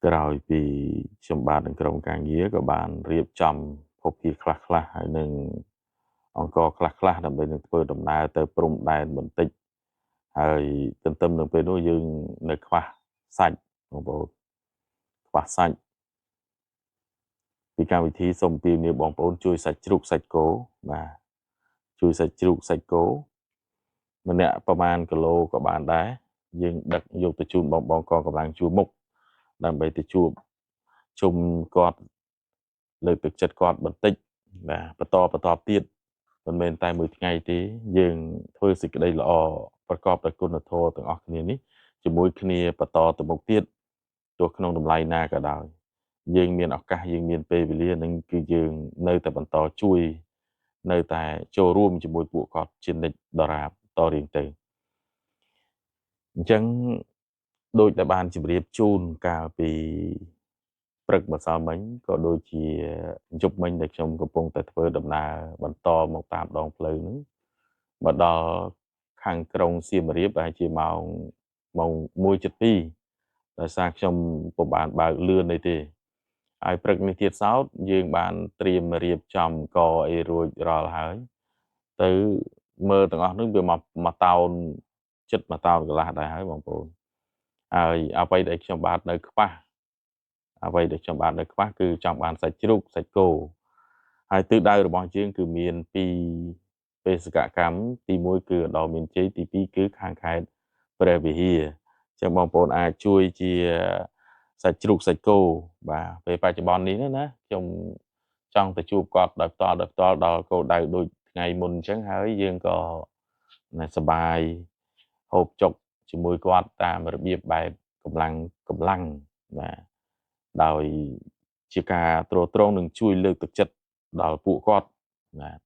ក្រោយពីខ្ញុំបាទនឹងក្រុមការងារក៏បានរៀបចំភពភាខ្លះខ្លះហើយនឹងអង្គខ្លះខ្លះដើម្បីនឹងធ្វើដំណើរទៅព្រំដែនបន្តិចហើយទន្ទឹមនឹងពេលនោះយើងនៅខ្វះសាច់បងប្អូនខ្វះសាច់ពីកម្មវិធីសូមពៀវនាវបងប្អូនជួយសាច់ជ្រូកសាច់គោបាទជួយសាច់ជ្រូកសាច់គោម្នាក់ប្រហែលគីឡូក៏បានដែរយើងដឹកយកទៅជូនបងបងកងកម្លាំងជួរមុខដើម្បីទៅជួបជុំគាត់លើកទឹកចិត្តគាត់បន្តិចបាទបន្តបន្តទៀតមិនមែនតែមួយថ្ងៃទេយើងធ្វើសេចក្តីល្អប្រកបដោយគុណធម៌ទាំងអស់គ្នានេះជាមួយគ្នាបន្តទៅមុខទៀតទោះក្នុងតម្លៃណាក៏ដោយយើងមានឱកាសយើងមានពេលវេលានឹងគឺយើងនៅតែបន្តជួយនៅតែចូលរួមជាមួយពួកគាត់ជានិច្ចដរាបតរៀងទៅអញ្ចឹងដូចដែលបានជម្រាបជូនកាលពីព្រឹកម្សិលមិញក៏ដូចជាយប់មិញដែលខ្ញុំកំពុងតែធ្វើដំណើរបន្តមកតាមដងផ្លូវហ្នឹងមកដល់ខាងក្រុងសៀមរាបប្រហែលជាម៉ោង 1:72ដោយសារខ្ញុំពុំបានបើកលឿនអីទេហើយព្រឹកនេះទៀតសោតយើងបានត្រៀមរៀបចំកអីរួចរាល់ហើយទៅមើលទាំងអស់នោះវាមកតោនចិត្តមកតោនកន្លះដែរហើយបងប្អូនហើយអ្វីដែលខ្ញុំបាទនៅខ្វះអ្វីដែលខ្ញុំបាទនៅខ្វះគឺចង់បានសាច់ជ្រូកសាច់គោហើយទិសដៅរបស់យើងគឺមានពីរបេសកកម្មទី1គឺឧត្តរមានជ័យទី2គឺខាងខេត្តព្រះវិហារអញ្ចឹងបងប្អូនអាចជួយជាសាច់ជ្រូកសាច់គោបាទពេលបច្ចុប្បន្ននេះណាខ្ញុំចង់ទៅជួបគាត់ដោយផ្ទាល់ដល់គោលដៅដូចថ្ងៃមុនអញ្ចឹងហើយយើងក៏សប្បាយហូបចុកជាមួយគាត់តាមរបៀបបែបកម្លាំងបាទដោយជាការទ្រទ្រង់នឹងជួយលើកទឹកចិត្តដល់ពួកគាត់បាទ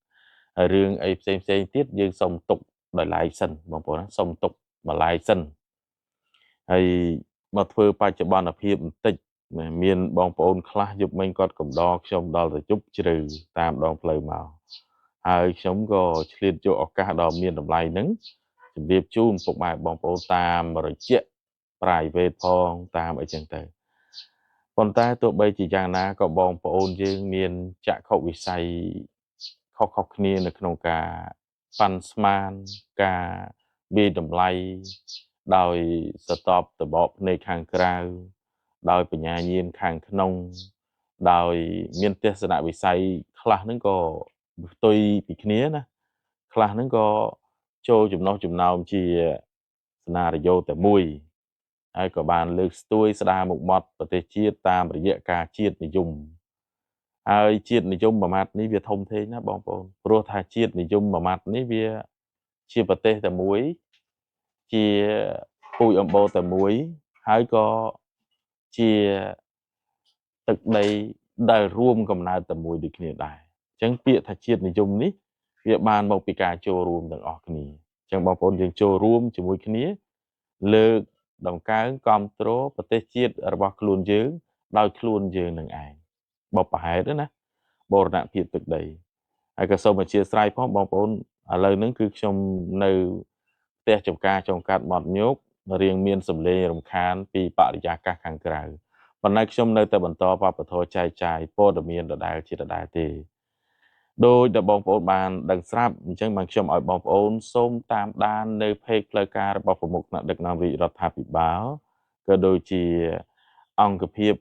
ហើយរឿងអីផ្សេងផ្សេងទៀតយើងសូមទុកដោយឡែកសិនបងប្អូនណាសូមទុកបន្លែសិនហើយមកធ្វើបច្ចុប្បន្នភាពបន្តិចមានបងប្អូនខ្លះយប់មិញគាត់កំដរខ្ញុំដល់ទៅជប់ជ្រៅតាមដងផ្លូវមកហើយខ្ញុំក៏ឆ្លៀតយកឱកាសដ៏មានតម្លៃហ្នឹងជម្រាបជូនពុកម៉ែបងប្អូនតាមរយៈ private ផងតាមអីចឹងទៅប៉ុន្តែទោះបីជាយ៉ាងណាក៏បងប្អូនយើងមានចក្ខុវិស័យខុសៗគ្នានៅក្នុងការប៉ាន់ស្មានការវាយតម្លៃដោយសតបតបកភ្នែកខាងក្រៅដោយបញ្ញាញាណខាងក្នុងដោយមានទស្សនវិស័យខ្លះហ្នឹងក៏ផ្ទុយពីគ្នាណាខ្លះហ្នឹងក៏ចូលចំណោះចំណោមជាសេណារីយ៉ូតែមួយហើយក៏បានលើកស្ទួយស្ដារមុខមាត់ប្រទេសជាតិតាមរយៈការជាតិនិយមហើយជាតិនិយមមួយម៉ាត់នេះវាធំធេងណាបងប្អូនព្រោះថាជាតិនិយមមួយម៉ាត់នេះវាជាប្រទេសតែមួយជាពូជអម្បូរតែមួយហើយក៏ជាទឹកដីដែលរួមកំណើតតែមួយដូចគ្នាដែរអញ្ចឹងពាក្យថាជាតិនិយមនេះវាបានមកពីការចូលរួមទាំងអស់គ្នាអញ្ចឹងបងប្អូនយើងចូលរួមជាមួយគ្នាលើកដង្កើងគ្រប់គ្រងប្រទេសជាតិរបស់ខ្លួនយើងដោយខ្លួនយើងនឹងឯងបបប្រហែលណាបូរណភាពទឹកដីហើយក៏សូមអធិស្ឋានផងបងប្អូនឥឡូវហ្នឹងគឺខ្ញុំនៅផ្ទះចំការចុងកាត់មាត់ញោករៀងមានសម្លេងរំខានពីបរិយាកាសខាងក្រៅប៉ុន្តែខ្ញុំនៅតែបន្តបបធរចែកចាយព័ត៌មានដដែលជាដដែលទេដោយដែលបងប្អូនបានដឹងស្រាប់អញ្ចឹងបានខ្ញុំឲ្យបងប្អូនសូមតាមដាននៅเพจផ្លូវការរបស់ប្រមុខថ្នាក់ដឹកនាំរាជរដ្ឋាភិបាលក៏ដូចជាអង្គភាព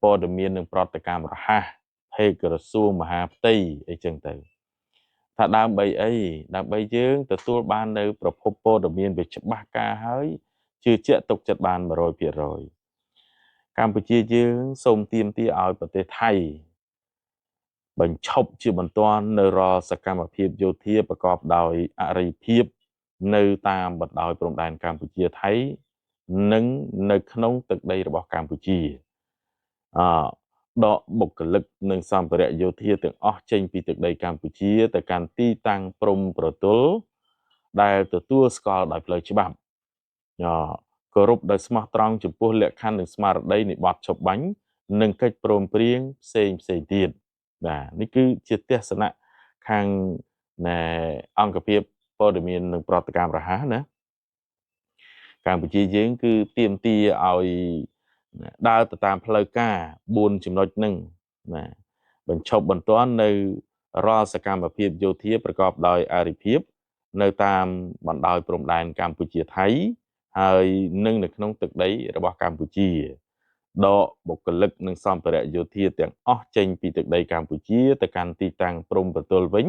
ព័ត៌មាននិងប្រតិកម្មរហ័សเพจក្រសួងមហាផ្ទៃអីចឹងទៅថាដើម្បីអីដើម្បីយើងទទួលបាននៅប្រភពព័ត៌មានវាច្បាស់ការហើយជឿជាក់ទុកចិត្តបាន 100% កម្ពុជាយើងសូមទាមទារឲ្យប្រទេសថៃបញ្ឈប់ជាបន្ទាន់នៅរាល់សកម្មភាពយោធាប្រកបដោយអរិយភាពនៅតាមបណ្ដោយព្រំដែនកម្ពុជាថៃនិងនៅក្នុងទឹកដីរបស់កម្ពុជាអដកបុគ្គលិកនិងសម្ភារៈយោធាទាំងអស់ចេញពីទឹកដីកម្ពុជាទៅកាន់ទីតាំងព្រំប្រទល់ដែលទទួលស្គាល់ដោយផ្លូវច្បាប់គោរពដោយស្មោះត្រង់ចំពោះលក្ខខណ្ឌនិងស្មារតីនៃបទឈប់បាញ់និងកិច្ចព្រមព្រៀងផ្សេងផ្សេងទៀតបាទនេះគឺជាទស្សនៈខាងអង្គភាពព័ត៌មាននិងប្រតិកម្មរហ័សណាកម្ពុជាយើងគឺទាមទារឲ្យ ដើរទៅតាមផ្លូវការ4ចំណុចហ្នឹងណាបញ្ឈប់បន្ទាន់នៅរាល់សកម្មភាពយោធាប្រកបដោយអរិភាពនៅតាមបណ្ដោយព្រំដែនកម្ពុជាថៃហើយនិងនៅក្នុងទឹកដីរបស់កម្ពុជាដកបុគ្គលិកនិងសម្ភារៈយោធាទាំងអស់ចេញពីទឹកដីកម្ពុជាទៅកាន់ទីតាំងព្រំប្រទល់វិញ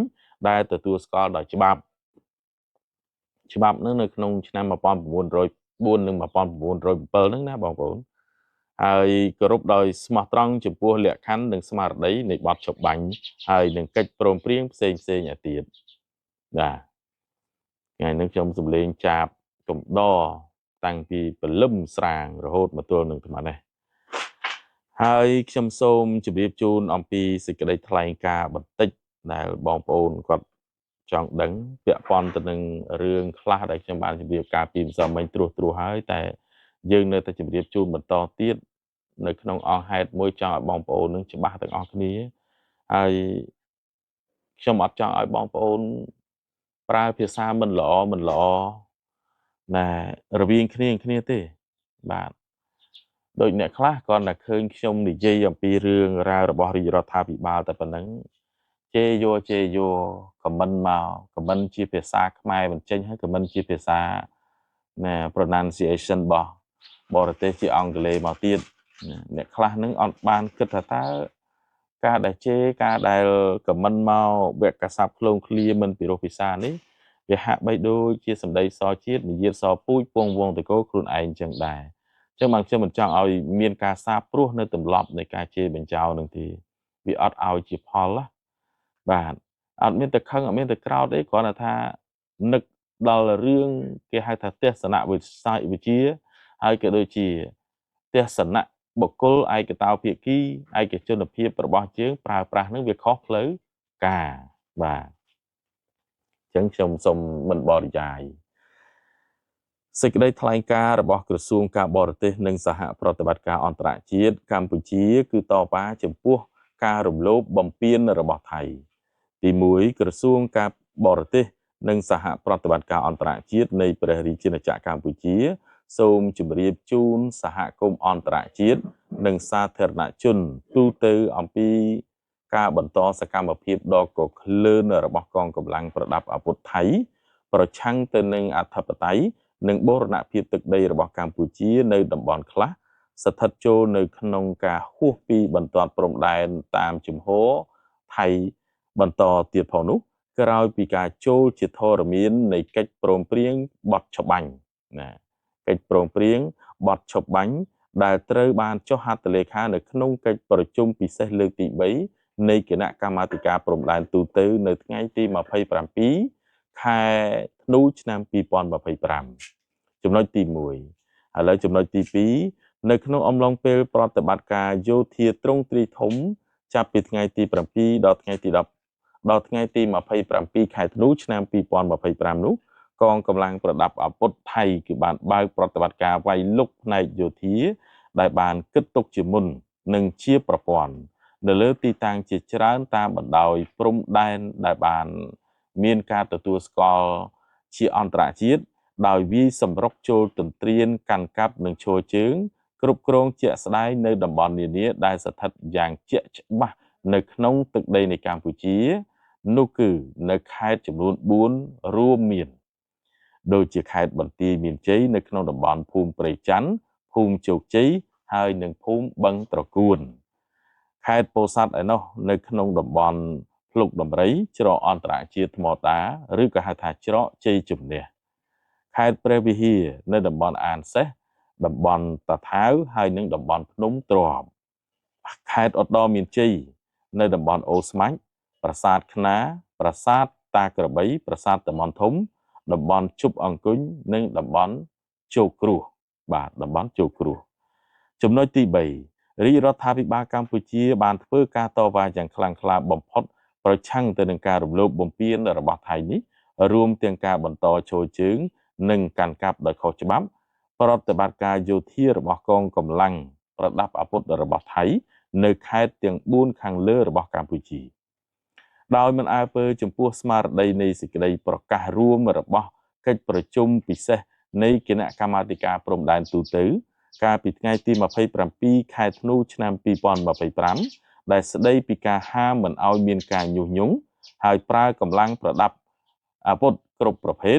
ដែលទទួលស្គាល់ដោយច្បាប់ច្បាប់នឹងនៅក្នុងឆ្នាំ1904និង1907ហ្នឹងណាបងប្អូនហើយគោរពដោយស្មោះត្រង់ចំពោះលក្ខខណ្ឌនិងស្មារតីនៃបទច្បាប់បាញ់ហើយនឹងកិច្ចព្រមព្រៀងផ្សេងផ្សេងឲ្យទៀតបាទថ្ងៃនេះខ្ញុំសម្លេងចាបកំដរតាំងពីព្រលឹមស្រាងរហូតមកទល់នឹងអាត្មានេះហើយខ្ញុំសូមជម្រាបជូនអំពីសេចក្តីថ្លែងការណ៍បន្តិចដែលបងប្អូនគាត់ចង់ដឹងពាក់ព័ន្ធទៅនឹងរឿងខ្លះដែលខ្ញុំបានជម្រាបការពីម្សិលមិញត្រួសត្រាសហើយតែយើងនៅតែជម្រាបជូនបន្តទៀតនៅក្នុងអង្គហេតុមួយចង់ឲ្យបងប្អូននឹងច្បាស់ទាំងអស់គ្នាហើយខ្ញុំអត់ចង់ឲ្យបងប្អូនប្រើភាសាមិនល្អមិនល្អណែរវាងគ្នាគ្នាទេបាទដូចអ្នកខ្លះគាត់តែឃើញខ្ញុំនិយាយអំពីរឿងរ៉ាវរបស់រាជរដ្ឋាភិបាលតែប៉ុណ្ណឹងជេរយកជេរយកខមមិនមកខមមិនជាភាសាខ្មែរមិនចេញហើយខមមិនជាភាសាណែ pronunciation របស់បរទេសជាអង់គ្លេសមកទៀតអ្នកខ្លះនឹងអត់បានគិតថាតើការដែលជេរការដែលខមមិនមកវគ្គកសັບឃ្លោងឃ្លាមិនពិរោះភាសានេះវាហាក់បីដូចជាសម្ដីសជាតិនិយាយសពូជពងវងតកោខ្លួនឯងចឹងដែរចឹងបានខ្ញុំមិនចង់ឲ្យមានការសាបព្រោះនៅទម្លាប់នៃការជេរបញ្ចោលនឹងទេវាអត់ឲ្យជាផលណាបាទអត់មានតែខឹងអត់មានតែក្រោតទេគ្រាន់តែថានឹកដល់រឿងគេហៅថាទស្សនវិស័យវិទ្យាហើយក៏ដូចជាទស្សនៈបុគ្គលឯកតោភាគីឯកជនភាពរបស់យើងប្រើប្រាស់នឹងវាខុសផ្លូវការបាទអញ្ចឹងខ្ញុំសូមមិនបរិយាយសេចក្តីថ្លែងការណ៍របស់ក្រសួងការបរទេសនិងសហប្រតិបត្តិការអន្តរជាតិកម្ពុជាគឺតវ៉ាចំពោះការរំលោភបំពានរបស់ថៃទី1ក្រសួងការបរទេសនិងសហប្រតិបត្តិការអន្តរជាតិនៃព្រះរាជាណាចក្រកម្ពុជាសូមជម្រាបជូនសហគមន៍អន្តរជាតិនិងសាធារណជនទូទៅអំពីការបន្តសកម្មភាពដ៏កក្លឿនរបស់កងកម្លាំងប្រដាប់អាវុធថៃប្រឆាំងទៅនឹងអធិបតេយ្យនិងបូរណភាពទឹកដីរបស់កម្ពុជានៅតំបន់ខ្លះស្ថិតចូលនៅក្នុងការហួសពីបន្ទាត់ព្រំដែនតាមជំហរថៃបន្តទៀតផងនោះក្រោយពីការចូលជាធរមាននៃកិច្ចព្រមព្រៀងបទច្បាញ់ណាកិច្ចព្រមព្រៀងបទច្បាញ់ដែលត្រូវបានចុះហត្ថលេខានៅក្នុងកិច្ចប្រជុំពិសេសលើកទី3នៃគណៈកម្មាធិការព្រំដែនទូទៅនៅថ្ងៃទី27ខែធ្នូឆ្នាំ2025ចំណុចទី1ឥឡូវចំណុចទី2នៅក្នុងអំឡុងពេលប្រតិបត្តិការយោធាទ្រង់ទ្រាយធំចាប់ពីថ្ងៃទី7ដល់ថ្ងៃទី10ដល់ថ្ងៃទី27ខែធ្នូឆ្នាំ2025នោះកងកម្លាំងប្រដាប់អាវុធថៃគឺបានបើកប្រតិបត្តិការវាយលុកផ្នែកយោធាដែលបានគិតទុកជាមុននិងជាប្រព័ន្ធនៅលើទីតាំងជាច្រើនតាមបណ្ដោយព្រំដែនដែលបានមានការទទួលស្គាល់ជាអន្តរជាតិដោយវាយសម្រុកចូលទន្ទ្រានកាន់កាប់និងឈរជើងគ្រប់គ្រងជាក់ស្ដែងនៅតំបន់នានាដែលស្ថិតយ៉ាងជាក់ច្បាស់នៅក្នុងទឹកដីនៃកម្ពុជានោះគឺនៅខេត្តចំនួន4រួមមានដូចជាខេត្តបន្ទាយមានជ័យនៅក្នុងតំបន់ភូមិព្រៃច័ន្ទភូមិជោគជ័យហើយនិងភូមិបឹងត្រកួនខេត្តពោធិ៍សាត់ឯណោះនៅក្នុងតំបន់ភ្លុកដំរីច្រកអន្តរជាតិថ្មតាឬក៏ហៅថាច្រកជ័យជំនះខេត្តព្រះវិហារនៅតំបន់អានសេះតំបន់តាថាវហើយនិងតំបន់ភ្នំទ្រាំខេត្តឧត្តរមានជ័យនៅតំបន់អូស្មាច់ប្រាសាទខ្នាប្រាសាទតាក្របីប្រាសាទតំបន់ធំតំបន់ជប់អង្គញនិងតំបន់ជោគគ្រោះបាទតំបន់ជោគគ្រោះចំណុចទី3រាជរដ្ឋាភិបាលកម្ពុជាបានធ្វើការតវ៉ាយ៉ាងខ្លាំងក្លាបំផុតប្រឆាំងទៅនឹងការរំលោភបំពានរបស់ថៃនេះរួមទាំងការបន្តឈរជើងនិងកាន់កាប់ដោយខុសច្បាប់ប្រតិបត្តិការយោធារបស់កងកម្លាំងប្រដាប់អាវុធរបស់ថៃនៅខេត្តទាំង4ខាងលើរបស់កម្ពុជាដោយមិនអើពើចំពោះស្មារតីនៃសេចក្តីប្រកាសរួមរបស់កិច្ចប្រជុំពិសេសនៃគណៈកម្មាធិការព្រំដែនទូទៅ កាលពីថ្ងៃទី27ខែធ្នូឆ្នាំ2025ដែលស្ដីពីការហាមមិនឲ្យមានការញុះញង់ហើយប្រើកម្លាំងប្រដាប់អាវុធគ្រប់ប្រភេទ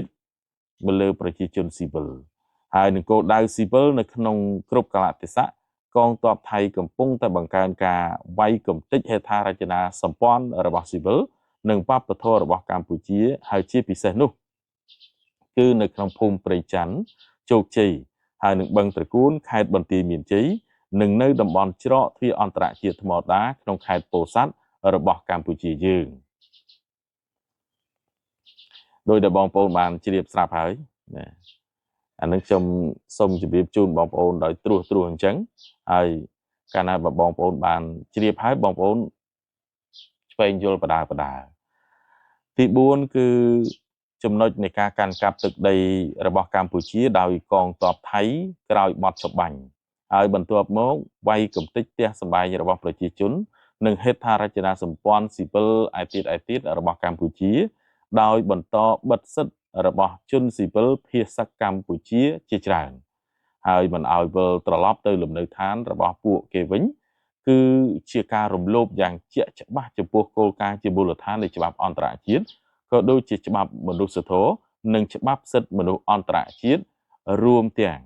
មកលើប្រជាជនស៊ីវិលហើយនឹងគោលដៅស៊ីវិលនៅក្នុងគ្រប់កាលៈទេសៈកងទ័ពថៃកំពុងតែបង្កើនការវាយកម្ទេចហេដ្ឋារចនាសម្ព័ន្ធរបស់ស៊ីវិលនិងវប្បធម៌របស់កម្ពុជាហើយជាពិសេសនោះគឺនៅក្នុងភូមិព្រៃច័ន្ទជោគជ័យហើយនឹងបឹងត្រកួនខេត្តបន្ទាយមានជ័យនិងនៅតំបន់ច្រកទ្វារអន្តរជាតិថ្មដាក្នុងខេត្តពោធិ៍សាត់របស់កម្ពុជាយើងដោយដែលបងប្អូនបានជ្រាបស្រាប់ហើយណាអានឹងខ្ញុំសូមជម្រាបជូនបងប្អូនដោយត្រួសត្រាសអញ្ចឹងហើយកាលណាបើបងប្អូនបានជ្រាបហើយបងប្អូនឆ្វេងយល់បដាបដាទី4គឺចំណុចនៃការកាន់កាប់ទឹកដីរបស់កម្ពុជាដោយកងទ័ពថៃក្រោយបទច្បាញ់ហើយបន្ទាប់មកវាយកម្ទេចផ្ទះសម្បែងរបស់ប្រជាជននិងហេដ្ឋារចនាសម្ព័ន្ធស៊ីវិលឯទៀតរបស់កម្ពុជាដោយបន្តបិទសិទ្ធិរបស់ជនស៊ីវិលភាសាកម្ពុជាជាច្រើនហើយមិនឲ្យវិលត្រឡប់ទៅលំនៅឋានរបស់ពួកគេវិញគឺជាការរំលោភយ៉ាងជាក់ច្បាស់ចំពោះគោលការណ៍ជាមូលដ្ឋាននៃច្បាប់អន្តរជាតិក៏ដូចជាច្បាប់មនុស្សធម៌និងច្បាប់សិទ្ធិមនុស្សអន្តរជាតិរួមទាំង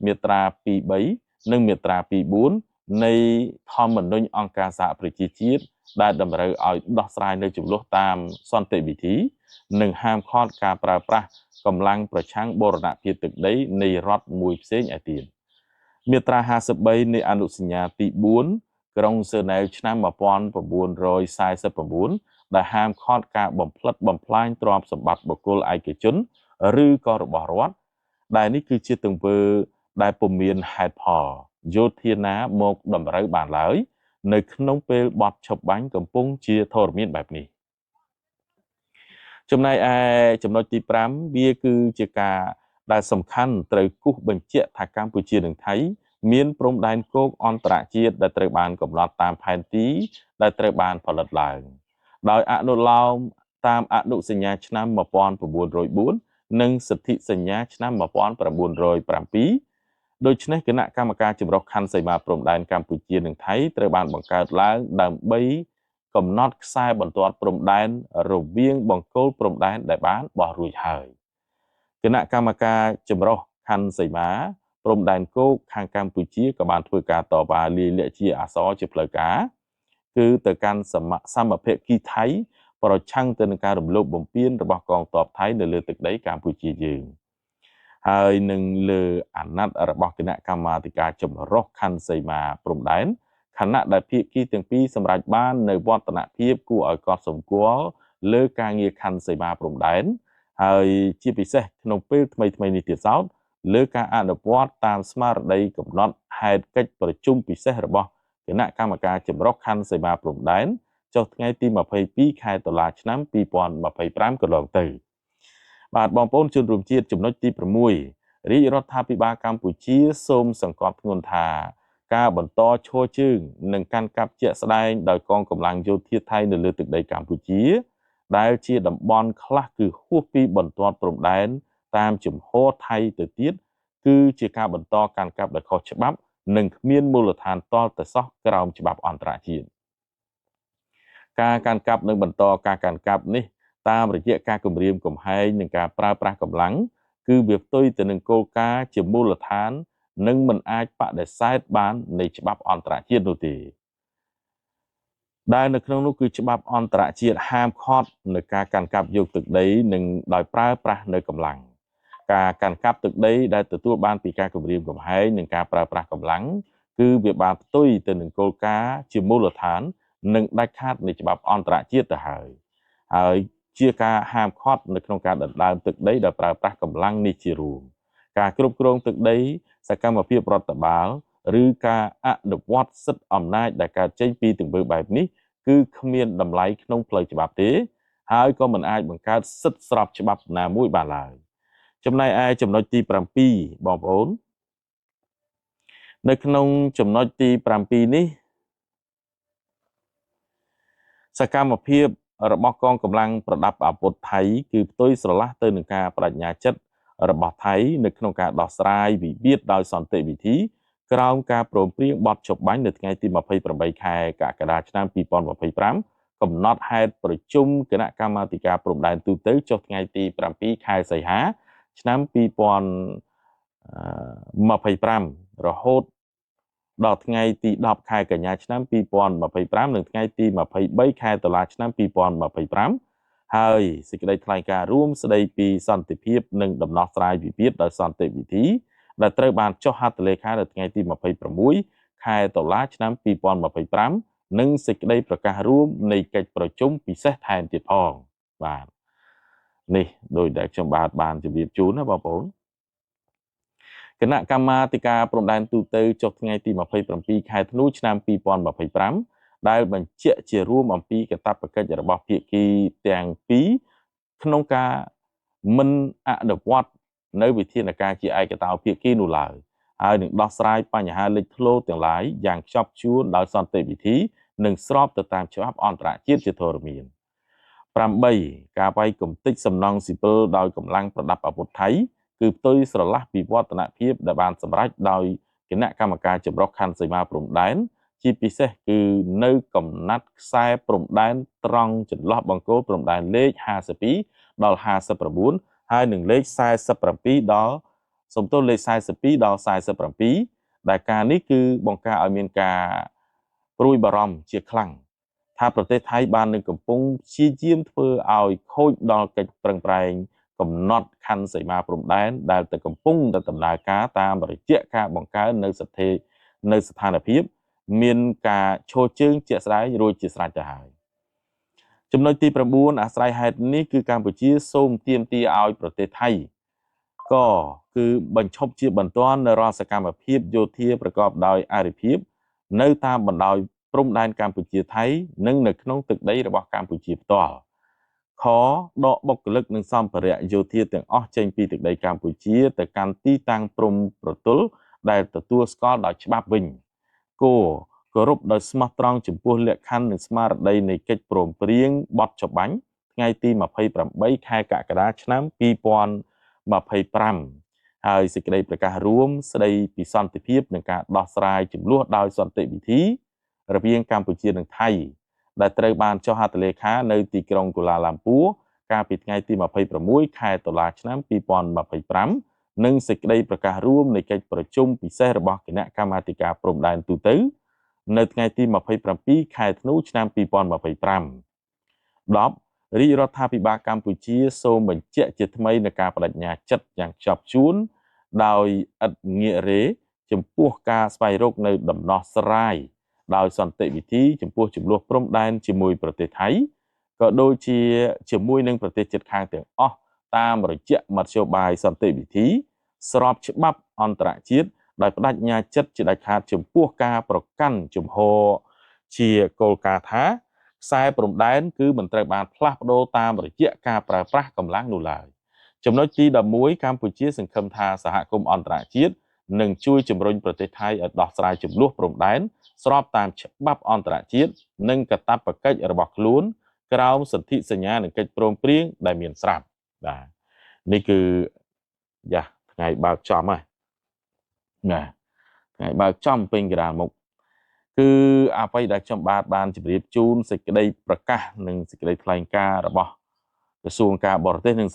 មាត្រា23និងមាត្រា24នៃធម្មនុញ្ញអង្គការសហប្រជាជាតិដែលតម្រូវឲ្យដោះស្រាយនៅជម្លោះតាមសន្តិវិធីនិងហាមឃាត់ការប្រើប្រាស់កម្លាំងប្រឆាំងបូរណភាពទឹកដីនៃរដ្ឋមួយផ្សេងឯទៀតមាត្រា53នៃអនុសញ្ញាទី4ក្រុងហ្សឺណែវឆ្នាំ1949ដែលហាមឃាត់ការបំផ្លិចបំផ្លាញទ្រព្យសម្បត្តិបុគ្គលឯកជនឬក៏របស់រដ្ឋដែលនេះគឺជាទង្វើដែលពុំមានហេតុផលយោធាណាមកតម្រូវបានឡើយនៅក្នុងពេលបទឈប់បាញ់កំពុងជាធរមានបែបនេះចំណែកឯចំណុចទី5វាគឺជាការដែលសំខាន់ត្រូវគូសបញ្ជាក់ថាកម្ពុជានិងថៃមានព្រំដែនគោកអន្តរជាតិដែលត្រូវបានកំណត់តាមផែនទីដែលត្រូវបានផលិតឡើងដោយអនុលោមតាមអនុសញ្ញាឆ្នាំ1904និងសិទ្ធិសញ្ញាឆ្នាំ1907ដូច្នេះគណៈកម្មការចម្រុះខណ្ឌសីមាព្រំដែនកម្ពុជានិងថៃត្រូវបានបង្កើតឡើងដើម្បីកំណត់ខ្សែបន្ទាត់ព្រំដែនរវាងបង្គោលព្រំដែនដែលបានបោះរួចហើយគណៈកម្មការចម្រុះខណ្ឌសីមាព្រំដែនគោកខាងកម្ពុជាក៏បានធ្វើការតវ៉ាលាយលក្ខណ៍ជាអក្សរជាផ្លូវការគឺទៅកាន់សមភាគីថៃប្រឆាំងទៅនឹងការរំលោភបំពានរបស់កងទ័ពថៃនៅលើទឹកដីកម្ពុជាយើងហើយនឹងលើអាណត្តិរបស់គណៈកម្មាធិការចម្រុះខណ្ឌសីមាព្រំដែនខណៈដែលភាគីទាំងពីរសម្រេចបាននៅវឌ្ឍនភាពគួរឲ្យកត់សម្គាល់លើការងារខណ្ឌសីមាព្រំដែនហើយជាពិសេសក្នុងពេលថ្មីៗនេះទៀតសោតលើការអនុវត្តតាមស្មារតីកំណត់ហេតុកិច្ចប្រជុំពិសេសរបស់គណៈកម្មការចម្រុះខណ្ឌសីមាព្រំដែនចុះថ្ងៃទី22ខែតុលាឆ្នាំ2025កន្លងទៅបាទបងប្អូនជនរួមជាតិចំណុចទី6រាជរដ្ឋាភិបាលកម្ពុជាសូមសង្កត់ធ្ងន់ថាការបន្តឈរជើងនិងកាន់កាប់ជាក់ស្ដែងដោយកងកម្លាំងយោធាថៃនៅលើទឹកដីកម្ពុជាដែលជាតំបន់ខ្លះគឺហួសពីបន្ទាត់ព្រំដែនតាមជំហរថៃទៅទៀតគឺជាការបន្តកាន់កាប់ដោយខុសច្បាប់និងគ្មានមូលដ្ឋានតល់តែសោះក្រោមច្បាប់អន្តរជាតិការកាន់កាប់និងបន្តការកាន់កាប់នេះតាមរយៈការគំរាមកំហែងនិងការប្រើប្រាស់កម្លាំងគឺវាផ្ទុយទៅនឹងគោលការណ៍ជាមូលដ្ឋាននិងមិនអាចបដិសេធបាននៃច្បាប់អន្តរជាតិនោះទេដែលនៅក្នុងនោះគឺច្បាប់អន្តរជាតិហាមឃាត់នៅការកាន់កាប់យកទឹកដីនិងដោយប្រើប្រាស់នៅកម្លាំងការកាន់កាប់ទឹកដីដែលទទួលបានពីការគំរាមកំហែងនិងការប្រើប្រាស់កម្លាំងគឺវាបានផ្ទុយទៅនឹងគោលការណ៍ជាមូលដ្ឋាននិងដាច់ខាតនៃច្បាប់អន្តរជាតិទៅហើយហើយជាការហាមឃាត់នៅក្នុងការដណ្ដើមទឹកដីដោយប្រើប្រាស់កម្លាំងនេះជារួមការគ្រប់គ្រងទឹកដីសកម្មភាពរដ្ឋបាលឬការអនុវត្តសិទ្ធិអំណាចដែលកើតចេញពីទង្វើបែបនេះគឺគ្មានតម្លៃក្នុងផ្លូវច្បាប់ទេហើយក៏មិនអាចបង្កើតសិទ្ធិស្របច្បាប់ណាមួយបានឡើយចំណែកឯចំណុចទី7បងប្អូននៅក្នុងចំណុចទី7នេះសកម្មភាពរបស់កងកម្លាំងប្រដាប់អាវុធថៃគឺផ្ទុយស្រឡះទៅនឹងការបដិញ្ញាចិត្តរបស់ថៃនៅក្នុងការដោះស្រាយវិវាទដោយសន្តិវិធី ក្រោមការព្រមព្រៀងបទច្បាញ់នៅថ្ងៃទី28ខែកក្កដាឆ្នាំ2025កំណត់ហេតុប្រជុំគណៈកម្មាធិការព្រំដែនទូទៅចុះថ្ងៃទី7ខែសីហាឆ្នាំ2025រហូតដល់ថ្ងៃទី10ខែកញ្ញាឆ្នាំ2025និងថ្ងៃទី23ខែតុលាឆ្នាំ2025ហើយសេចក្តីថ្លែងការណ៍រួមស្តីពីសន្តិភាពនិងដំណោះស្រាយវិវាទដោយសន្តិវិធីដែលត្រូវបានចុះហត្ថលេខានៅថ្ងៃទី26ខែតុលាឆ្នាំ2025និងសេចក្តីប្រកាសរួមនៃកិច្ចប្រជុំពិសេសថែមទៀតផងបាទនេះដោយដែលខ្ញុំបាទបានជម្រាបជូនណាបងប្អូនគណៈកម្មាធិការព្រំដែនទូទៅចុះថ្ងៃទី27ខែធ្នូឆ្នាំ2025ដែលបញ្ជាក់ជារួមអំពីកាតព្វកិច្ចរបស់ភាគីទាំងពីរក្នុងការមិនអនុវត្តនៅវិធានការជាឯកតោភាគីនោះឡើយហើយនឹងដោះស្រាយបញ្ហាលេចធ្លោទាំងឡាយយ៉ាងខ្ជាប់ខ្ជួនដោយសន្តិវិធីនិងស្របទៅតាមច្បាប់អន្តរជាតិជាធរមាន8ការវាយគំទេចសំណង់ស៊ីវិលដោយកម្លាំងប្រដាប់អាវុធថៃគឺផ្ទុយស្រឡះពីវឌ្ឍនភាពដែលបានសម្រេចដោយគណៈកម្មការចម្រុះខណ្ឌសីមាព្រំដែនជាពិសេសគឺនៅកំណាត់ខ្សែព្រំដែនត្រង់ចន្លោះបង្គោលព្រំដែនលេខ52ដល់59ហើយនឹងលេខ47ដល់សំទោសលេខ42ដល់47ដែលការនេះគឺបង្ការឲ្យមានការព្រួយបារម្ភជាខ្លាំងថាប្រទេសថៃបាននឹងកំពុងព្យាយាមធ្វើឲ្យខូចដល់កិច្ចប្រឹងប្រែងកំណត់ខណ្ឌសីមាព្រំដែនដែលទៅកំពុងតែដំណើរការតាមរយៈការបង្កើននៅស្ថានភាពមានការឈរជើងជាក់ស្ដែងរួចជាស្រេចទៅហើយចំណុចទី9អាស្រ័យហេតុនេះគឺកម្ពុជាសូមទាមទារឲ្យប្រទេសថៃក៏គឺបញ្ឈប់ជាបន្ទាន់នៅរាល់សកម្មភាពយោធាប្រកបដោយអរិភាពនៅតាមបណ្ដោយព្រំដែនកម្ពុជាថៃនិងនៅក្នុងទឹកដីរបស់កម្ពុជាផ្ទាល់ខដកបុគ្គលិកនិងសម្ភារៈយោធាទាំងអស់ចេញពីទឹកដីកម្ពុជាទៅកាន់ទីតាំងព្រំប្រទល់ដែលទទួលស្គាល់ដោយច្បាប់វិញគោគោរពដោយស្មោះត្រង់ចំពោះលក្ខខណ្ឌនិងស្មារតីនៃកិច្ចព្រមព្រៀងបទច្បាញ់ថ្ងៃទី28ខែកក្កដាឆ្នាំ2025ហើយសេចក្តីប្រកាសរួមស្តីពីសន្តិភាពនិងការដោះស្រាយជម្លោះដោយសន្តិវិធីរវាងកម្ពុជានិងថៃដែលត្រូវបានចុះហត្ថលេខានៅទីក្រុងកូឡាឡាំពួរកាលពីថ្ងៃទី26ខែតុលាឆ្នាំ2025និងសេចក្តីប្រកាសរួមនៃកិច្ចប្រជុំពិសេសរបស់គណៈកម្មាធិការព្រំដែនទូទៅនៅថ្ងៃទី27ខែធ្នូឆ្នាំ2025 10រាជរដ្ឋាភិបាលកម្ពុជាសូមបញ្ជាក់ជាថ្មីនូវការបដិញ្ញាចិត្តយ៉ាងខ្ជាប់ខ្ជួនដោយឥតងាករេចំពោះការស្វែងរកនៅដំណោះស្រាយដោយសន្តិវិធីចំពោះចំនួនព្រំដែនជាមួយប្រទេសថៃក៏ដូចជាជាមួយនឹងប្រទេសជិតខាងទាំងអស់តាមរយៈមធ្យោបាយសន្តិវិធីស្របច្បាប់អន្តរជាតិដោយបដិញ្ញាចិត្តជាដាច់ខាតចំពោះការប្រកាន់ជំហរជាគោលការណ៍ថាខ្សែព្រំដែនគឺមិនត្រូវបានផ្លាស់ប្ដូរតាមរយៈការប្រើប្រាស់កម្លាំងនោះឡើយចំណុចទី11កម្ពុជាសង្ឃឹមថាសហគមន៍អន្តរជាតិនឹងជួយជំរុញប្រទេសថៃឲ្យដោះស្រាយចំនួនព្រំដែនស្របតាមច្បាប់អន្តរជាតិនិងកាតព្វកិច្ចរបស់ខ្លួនក្រោមសន្ធិសញ្ញានិងកិច្ចព្រមព្រៀងដែលមានស្រាប់បាទនេះគឺយ៉ាថ្ងៃបើកចំហើយណាថ្ងៃបើកចំពេញកណ្ដាលមុខគឺអ្វីដែលខ្ញុំបាទបានជម្រាបជូនសេចក្តីប្រកាសនិងសេចក្តីថ្លែងការណ៍របស់ក្រសួងការបរទេសនិង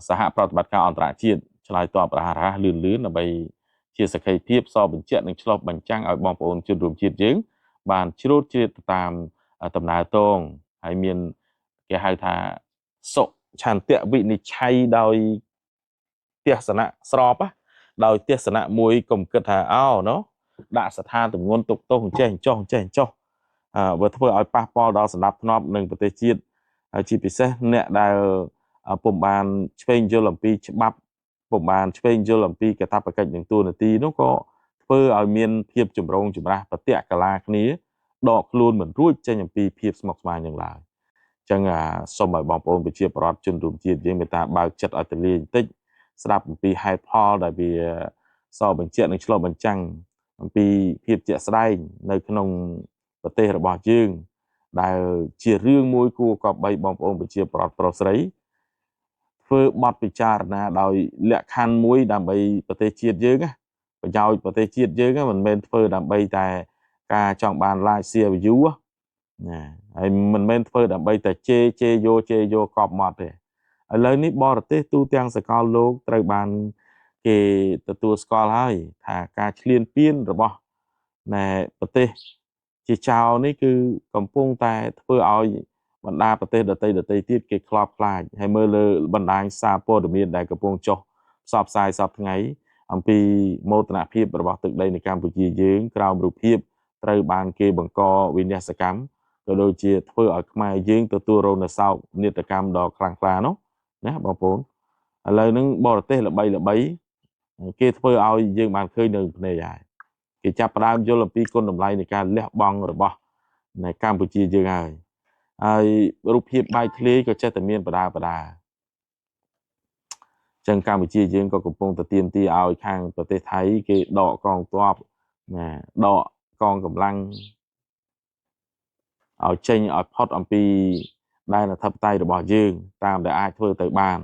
សហប្រតិបត្តិការអន្តរជាតិឆ្លើយតបរហ័សលឿនលឿនដើម្បីជាសក្ខីភាពសបញ្ជាក់និងឆ្លុះបញ្ចាំងឲ្យបងប្អូនជនរួមជាតិយើងបានជ្រួតជ្រាបទៅតាមដំណើរតងហើយមានគេហៅថាសុឆន្ទៈវិនិច្ឆ័យដោយទស្សនៈស្របដោយទស្សនៈមួយកុំគិតថាអោណូដាក់ស្ថានទម្ងន់ទុកទោសចេះចុះចេះចុះបើធ្វើឲ្យប៉ះពាល់ដល់សន្តិភាពនិងប្រទេសជាតិហើយជាពិសេសអ្នកដែលពុំបានឆ្វេងយល់អំពីច្បាប់ពុំបានឆ្វេងយល់អំពីកាតព្វកិច្ចនិងតួនាទីនោះក៏ធ្វើឲ្យមានភាពចម្រូងចម្រាសប្រតិកលាគ្នាដកខ្លួនមិនរួចចេញអំពីភាពស្មុគស្មាញយ៉ាងឡើយអញ្ចឹងសូមឲ្យបងប្អូនប្រជាពលរដ្ឋជនរួមជាតិយើងមេត្តាបើកចិត្តឲ្យទូលាយបន្តិចស្ដាប់អំពីហេតុផលដែលវាសបញ្ជាក់និងឆ្លុះបញ្ចាំងអំពីភាពជាក់ស្ដែងនៅក្នុងប្រទេសរបស់យើងដែលជារឿងមួយគួរគប្បីបងប្អូនប្រជាពលរដ្ឋប្រុសស្រីធ្វើបទពិចារណាដោយលក្ខខណ្ឌមួយដើម្បីប្រទេសជាតិយើងណា ប្រយោជន៍ប្រទេសជាតិយើងមិនមែនធ្វើដើម្បីតែការចង់បាន like share view ណាហើយមិនមែនធ្វើដើម្បីតែជេរជេរយកជេរយកកប់មាត់ទេឥឡូវនេះបរទេសទូទាំងសកលលោកត្រូវបានគេទទួលស្គាល់ហើយថាការឈ្លានពានរបស់ណែប្រទេសជាចៅនេះគឺកំពុងតែធ្វើឲ្យបណ្ដាប្រទេសដទៃដទៃទៀតគេខ្លោបខ្លាចហើយមើលលើបណ្ដាញសារព័ត៌មានដែលកំពុងចុះផ្សព្វផ្សាយសពថ្ងៃអំពីមោទនភាពរបស់ទឹកដីនៅកម្ពុជាយើងក្រោមរូបភាពត្រូវបានគេបង្កវិនាសកម្មក៏ដូចជាធ្វើឲ្យខ្មែរយើងទទួលរងនូវសោកនាដកម្មដ៏ខ្លាំងក្លានោះណាបងប្អូនឥឡូវហ្នឹងបរទេសល្បីល្បីគេធ្វើឲ្យយើងបានឃើញនៅភ្នែកហើយគេចាប់ផ្ដើមយល់អំពីគុណតម្លៃនៃការលះបង់របស់នៅកម្ពុជាយើងហើយហើយរូបភាពបែកធ្លាយក៏ចេះតែមានបដាបដាចឹងកម្ពុជាយើងក៏កំពុងតែទាមទារឲ្យខាងប្រទេសថៃគេដកកងទ័ពណាដកកងកម្លាំងឲ្យចេញឲ្យផុតអំពីដែនអធិបតេយ្យរបស់យើងតាមដែលអាចធ្វើទៅបាន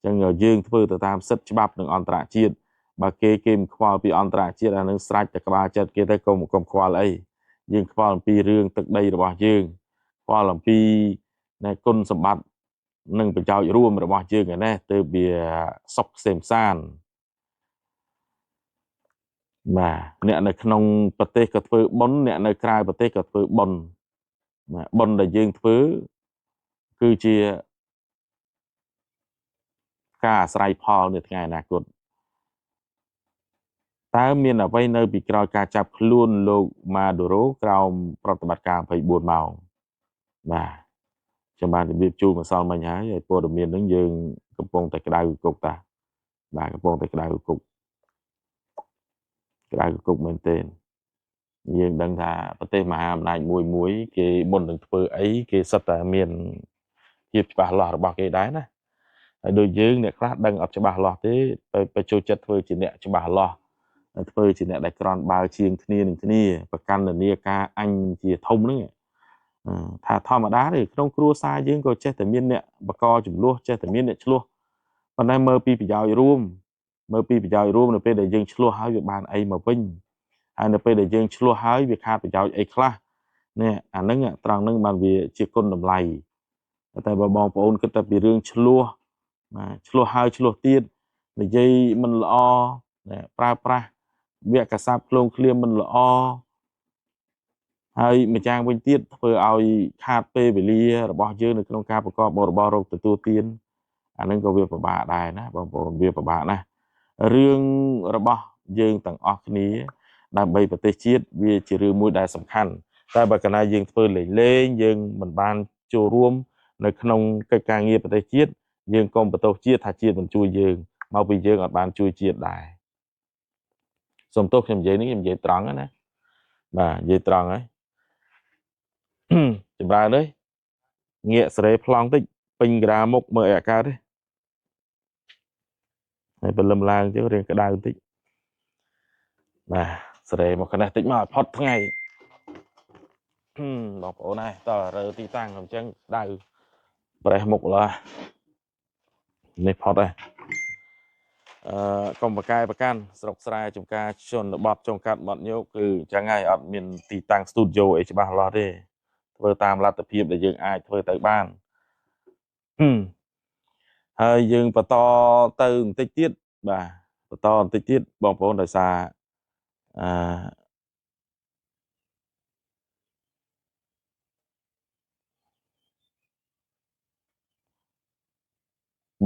ចឹងយើងធ្វើទៅតាមសិទ្ធិច្បាប់និងអន្តរជាតិបើគេមិនខ្វល់ពីអន្តរជាតិអានឹងស្រេចតែក្បាលចិត្តគេទៅកុំខ្វល់អីយើងខ្វល់អំពីរឿងទឹកដីរបស់យើងខ្វល់អំពីគុណសម្បត្តិនិងប្រយោជន៍រួមរបស់យើងឯនេះទើបវាសុខសេមសានបាទអ្នកនៅក្នុងប្រទេសក៏ធ្វើបុណ្យអ្នកនៅក្រៅប្រទេសក៏ធ្វើបុណ្យបាទបុណ្យដែលយើងធ្វើគឺជាការអាស្រ័យផលនៅថ្ងៃអនាគតតើមានអ្វីនៅពីក្រោយការចាប់ខ្លួនលោកម៉ាឌូរ៉ូក្រោមប្រតិបត្តិការ24ម៉ោងបាទខ្ញុំបានជម្រាបជូនម្សិលមិញហើយហើយព័ត៌មានហ្នឹងយើងកំពុងតែក្តៅគុកតាបាទកំពុងតែក្តៅគុកក្តៅគុកមែនទែនយើងដឹងថាប្រទេសមហាអំណាចមួយមួយគេមុននឹងធ្វើអីគេសុទ្ធតែមានភាពច្បាស់លាស់របស់គេដែរណាហើយដូចយើងអ្នកខ្លះដឹងអត់ច្បាស់លាស់ទេទៅចូលចិត្តធ្វើជាអ្នកច្បាស់លាស់ធ្វើជាអ្នកដែលក្រន់បើជាងគ្នានឹងគ្នាប្រកាន់នានាការអញជាធំហ្នឹងថាធម្មតាទេក្នុងគ្រួសារយើងក៏ចេះតែមានអ្នកបកចំនួនចេះតែមានអ្នកឆ្លោះប៉ុន្តែមើលពីប្រយោជន៍រួមមើលពីប្រយោជន៍រួមនៅពេលដែលយើងឆ្លោះហើយវាបានអីមកវិញហើយនៅពេលដែលយើងឆ្លោះហើយវាខាតប្រយោជន៍អីខ្លះនេះអាហ្នឹងត្រង់ហ្នឹងបានវាជាគុណតម្លៃតែបើបងប្អូនគិតតែពីរឿងឆ្លោះបាទឆ្លោះហើយឆ្លោះទៀតនិយាយមិនល្អប្រើប្រាស់វគ្គស័ព្ទឃ្លងឃ្លាមមិនល្អហើយម្យ៉ាងវិញទៀតធ្វើឲ្យខាតពេលវេលារបស់យើងនៅក្នុងការប្រកបរបររកទទួលទានអានឹងក៏វាពិបាកដែរណាបងប្អូនវាពិបាកណាស់រឿងរបស់យើងទាំងអស់គ្នាដើម្បីប្រទេសជាតិវាជារឿងមួយដែលសំខាន់តែបើកាលណាយើងធ្វើលេងលេងយើងមិនបានចូលរួមនៅក្នុងកិច្ចការងារប្រទេសជាតិយើងកុំបន្ទោសជាតិថាជាតិមិនជួយយើងមកពីយើងអត់បានជួយជាតិដែរសូមទោសខ្ញុំនិយាយនេះខ្ញុំនិយាយត្រង់ណាបាទនិយាយត្រង់ហើយចម្រើននេះងាកសេរីប្លង់តិចពេញក្រាមុខមើលអីអាកើតទេហើយព្រលឹមឡើងចឹងរៀងក្តៅតិចបាទសេរីមកកណេះតិចមកឲ្យផុតថ្ងៃបងប្អូនហើយតើរើទីតាំងអញ្ចឹងក្តៅប្រេះមុខឡើនេះផុតហើយកុំបកែប្រកាន់ស្រុកស្រែចំការជនបទចុងកាត់បាត់ញោកគឺអញ្ចឹងហើយអត់មានទីតាំងស្ទូឌីយោអីច្បាស់លាស់ទេធ្វើតាមលទ្ធភាពដែលយើងអាចធ្វើទៅបានហើយយើងបន្តទៅបន្តិចទៀតបាទបន្តបន្តិចទៀតបងប្អូនដោយសារអឺ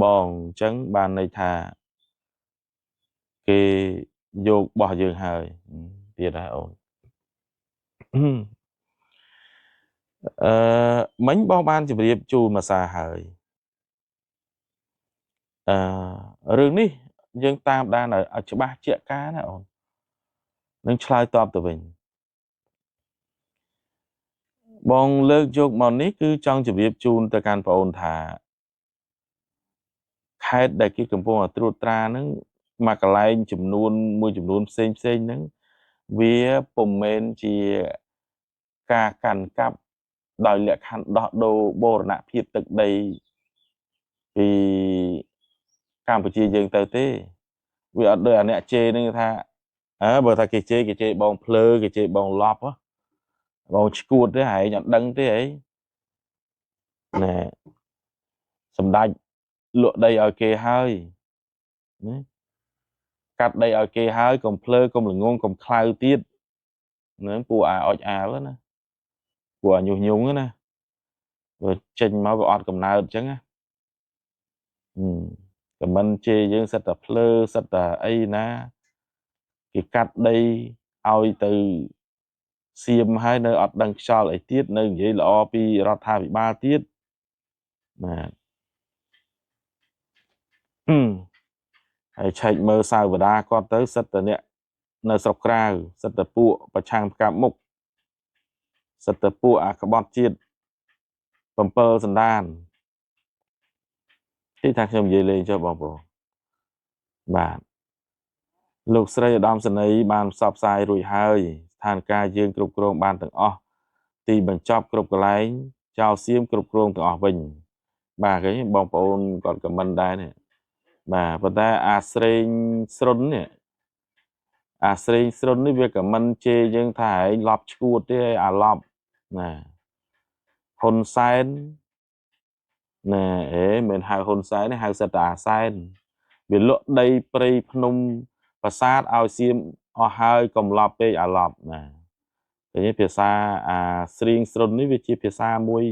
បងអញ្ចឹងបានន័យថាគេយកបោះយើងហើយទៀតហើយអូនអឺមិញបងបានជម្រាបជូនមួយសារហើយអឺរឿងនេះយើងតាមដានឲ្យច្បាស់ជាការណាអូននឹងឆ្លើយតបទៅវិញបងលើកយកមកនេះគឺចង់ជម្រាបជូនទៅកាន់ប្អូនថាខេត្តដែលគេកំពុងតែត្រួតត្រាហ្នឹងមកកន្លែងចំនួនមួយចំនួនផ្សេងផ្សេងហ្នឹងវាពុំមែនជាការកាន់កាប់ដោយលក្ខខណ្ឌដោះដូរបូរណភាពទឹកដីពីកម្ពុជាយើងទៅទេវាអត់ដូចអាអ្នកជេរហ្នឹងថា អើបើថាគេជេរគេជេរបងភ្លើគេជេរបងឡប់បងឈួតទេហែងអត់ដឹងទេអីណែសម្ដេចលក់ដីឲ្យគេហើយណាកាត់ដីឲ្យគេហើយកុំភ្លើកុំល្ងងកុំខ្លៅទៀតនឹងពួកអាអុចអាលណាពួកអាញុះញង់ណាបើចេញមកវាអត់កំណើតអញ្ចឹងណាខមមិនជេរយើងសិតតែភ្លើសិតតែអីណាគេកាត់ដីឲ្យទៅសៀមហើយនៅអត់ដឹងខ្យល់អីទៀតនៅនិយាយល្អពីរដ្ឋាភិបាលទៀតបាទហើយឆែកមើលសាវតាគាត់ទៅសិតតែអ្នកនៅស្រុកក្រៅសិតតែពួកប្រឆាំងផ្កាប់មុខសិតតែពួកអាក្បត់ជាតិ7សន្តានទីថាខ្ញុំនិយាយលេងចុះបងប្អូនបាទលោកស្រីឧត្តមសេនីយ៍បានផ្សព្វផ្សាយរួចហើយស្ថានភាពយើងគ្រប់គ្រងបានទាំងអស់ទីបញ្ចប់គ្រប់កន្លែងចោលសៀមគ្រប់គ្រងទាំងអស់វិញបាទឃើញបងប្អូនគាត់ខមមិនដែរនេះបាទប៉ុន្តែអាស្រេងស្រុននេះអាស្រេងស្រុននេះវាខមមិនជេរយើងថាឯងឡប់ឈួតទេអាឡប់ណាហ៊ុនសែនណែអេមិនហៅហ៊ុនសែនទេហៅសិតតែអាសែនវាលក់ដីព្រៃភ្នំប្រាសាទឲ្យសៀមអស់ហើយកំឡប់ពេកអាឡប់ណាតែនេះភាសាអាស្រៀងស្រុននេះវាជាភាសាមួយ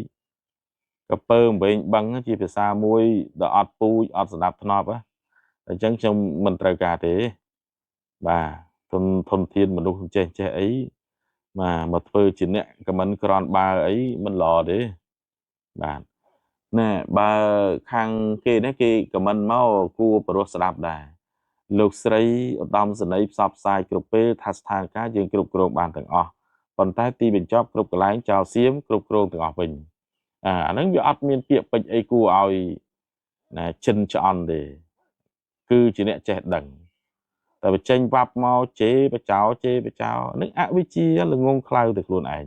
កពើវែងបឹងជាភាសាមួយដែលអត់ពូជអត់ស្ដាប់ធ្នាប់អញ្ចឹងខ្ញុំមិនត្រូវការទេបាទធនធានមនុស្សចេះចេះអីបាទមកធ្វើជាអ្នកខមមិនក្រនបើអីមិនល្អទេបាទណែបើខាងគេនេះគេខមមិនមកគួរប្រោះស្ដាប់ដែរលោកស្រីឧត្តមសេនីយ៍ផ្សព្វផ្សាយគ្រប់ពេលថាស្ថានភាពយើងគ្រប់គ្រងបានទាំងអស់ប៉ុន្តែទីបញ្ចប់គ្រប់កន្លែងចោលសៀមគ្រប់គ្រងទាំងអស់វិញអាហ្នឹងវាអត់មានពាក្យពេចន៍អីគួរឲ្យណាចិនឆ្អន់ទេគឺជាអ្នកចេះដឹងតែបើចេញវ៉ាប់មកជេរបចោជេរបចោនឹងអវិជ្ជាល្ងងខ្លៅទៅខ្លួនឯង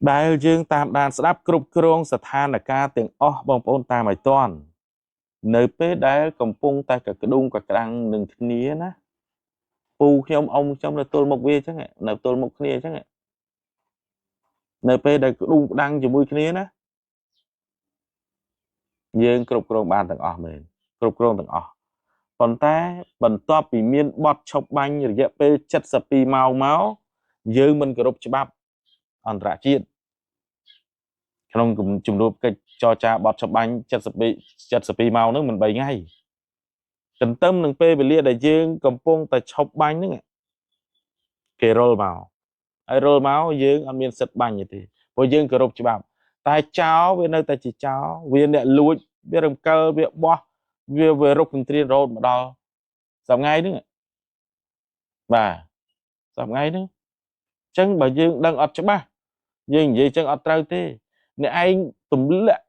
ដែលយើងតាមដានស្ដាប់គ្រប់គ្រងស្ថានភាពទាំងអស់បងប្អូនតាមឲ្យទាន់នៅពេលដែលកំពុងតែកក្ដុងកក្រាំងនឹងគ្នាណាពូខ្ញុំអ៊ំខ្ញុំនៅទល់មុខវាអញ្ចឹងនៅទល់មុខគ្នាអញ្ចឹងនៅពេលដែលក្ដុងក្ដាំងជាមួយគ្នាណាយើងគ្រប់គ្រងបានទាំងអស់មែនគ្រប់គ្រងទាំងអស់ប៉ុន្តែបន្ទាប់ពីមានបទឈប់បាញ់រយៈពេល72ម៉ោងមកយើងមិនគោរពច្បាប់អន្តរជាតិក្នុងជំនួបកិច្ចចរចាបទឈប់បាញ់72ម៉ោងហ្នឹងមិន3ថ្ងៃទន្ទឹមនឹងពេលវេលាដែលយើងកំពុងតែឈប់បាញ់ហ្នឹងគេរុលមកហើយរុលមកយើងអត់មានសិទ្ធិបាញ់ទេព្រោះយើងគោរពច្បាប់តែចោលវានៅតែជាចោលវាអ្នកលួចវារំកិលវាបោះវារុកទន្ទ្រានរហូតមកដល់សប្តាហ៍ហ្នឹងបាទសប្តាហ៍ហ្នឹងអញ្ចឹងបើយើងដឹងអត់ច្បាស់យើងនិយាយអញ្ចឹងអត់ត្រូវទេអ្នកឯងទម្លាក់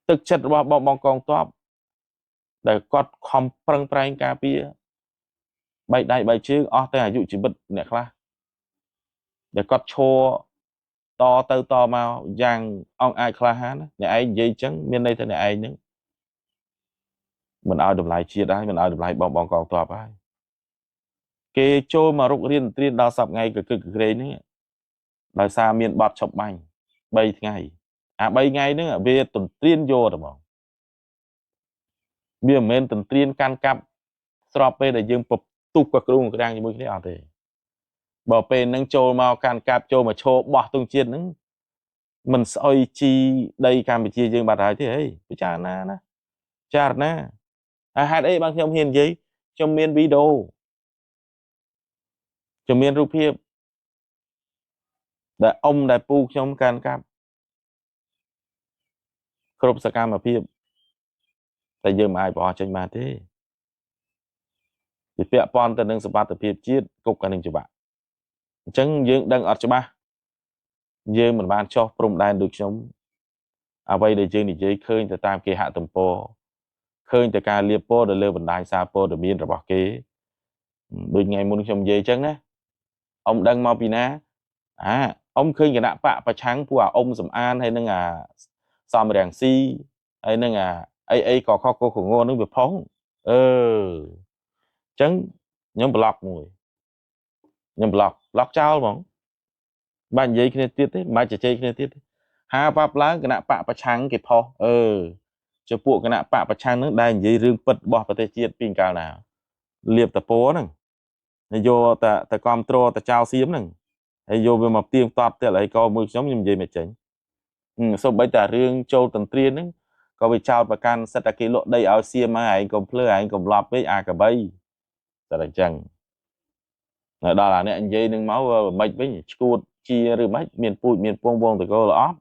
ទឹកចិត្តរបស់បងបងកងទ័ពដែលគាត់ខំប្រឹងប្រែងការពារបែកដៃបែកជើងអស់តែអាយុជីវិតអ្នកខ្លះដែលគាត់ឈរតទៅតមកយ៉ាងអង្អាចក្លាហានអ្នកឯងនិយាយអញ្ចឹងមានន័យថាអ្នកឯងហ្នឹងមិនឲ្យតម្លៃជាតិហើយមិនឲ្យតម្លៃបងបងកងទ័ពហើយគេចូលមករុករៀនត្រៀនដល់សប្ថ្ងៃកកឹកក្រែងហ្នឹងដោយសារមានបទឈប់បាញ់3ថ្ងៃអា3ថ្ងៃហ្នឹងវាទន្ទ្រានយកតែហ្មងវាមិនមែនទន្ទ្រានកាន់កាប់ស្របពេលដែលយើងពទុះកគ្រូក្រាំងជាមួយគ្នាអត់ទេបើពេលហ្នឹងចូលមកកាន់កាប់ចូលមកឈរបោះទងជាតិហ្នឹងមិនស្អុយជីដីកម្ពុជាយើងបាត់ហើយទេហីពិចារណាណាចារណាហើយហេតុអីបានខ្ញុំហ៊ាននិយាយខ្ញុំមានវីដេអូខ្ញុំមានរូបភាពដែលអ៊ំដែលពូខ្ញុំកាន់កាប់គ្រប់សកម្មភាពតែយើងមិនអាចបោះចេញបានទេវាពាក់ព័ន្ធទៅនឹងសុវត្ថិភាពជាតិគុកនឹងច្បាប់អញ្ចឹងយើងដឹងអត់ច្បាស់យើងមិនបានចោះព្រំដែនដូចខ្ញុំអ្វីដែលយើងនិយាយឃើញទៅតាមគេហទំព័រឃើញតែការលាបពណ៌ទៅលើបណ្ដាញសារព័ត៌មានរបស់គេដូចថ្ងៃមុនខ្ញុំនិយាយអញ្ចឹងណាអ៊ំដឹងមកពីណាអាអ៊ំឃើញគណៈបកប្រឆាំងពួកអាអ៊ំសំអានហើយនឹងអាសំរាំងស៊ីហើយនឹងអាអីអីក៏ខកកងនឹងវាផុងអឺ ចឹងខ្ញុំប្លុកមួយខ្ញុំប្លុកប្លុកចោលហ្មងបាទនិយាយគ្នាទៀតទេមិនបាច់ជជែកគ្នាទៀតទេហាប៉ាប់ឡើងគណៈបកប្រឆាំងគេផុសអឺជាពួកគណៈបកប្រឆាំងហ្នឹងដែលនិយាយរឿងពិតរបស់ប្រទេសជាតិពីកាលណាលៀបតពណ៌ហ្នឹងហើយយកតែតែគ្រប់គ្រងតែចោលសៀមហ្នឹងហើយយកវាមកទៀងទាត់ទៀតហើយក៏មួយខ្ញុំខ្ញុំនិយាយមិនចេញសូម្បីតែរឿងចូលតន្ត្រីហ្នឹងក៏វាចោតប្រកាន់សិតតែគេលក់ដីឲ្យសៀមហើយឯងកុំភ្លើឯងកុំឡប់ពេកអាកបីតែអញ្ចឹងដល់អាអ្នកនិយាយនឹងមកមិនវិញឈួតជាឬមិនមានពូជមានពងវងតកោល្អអត់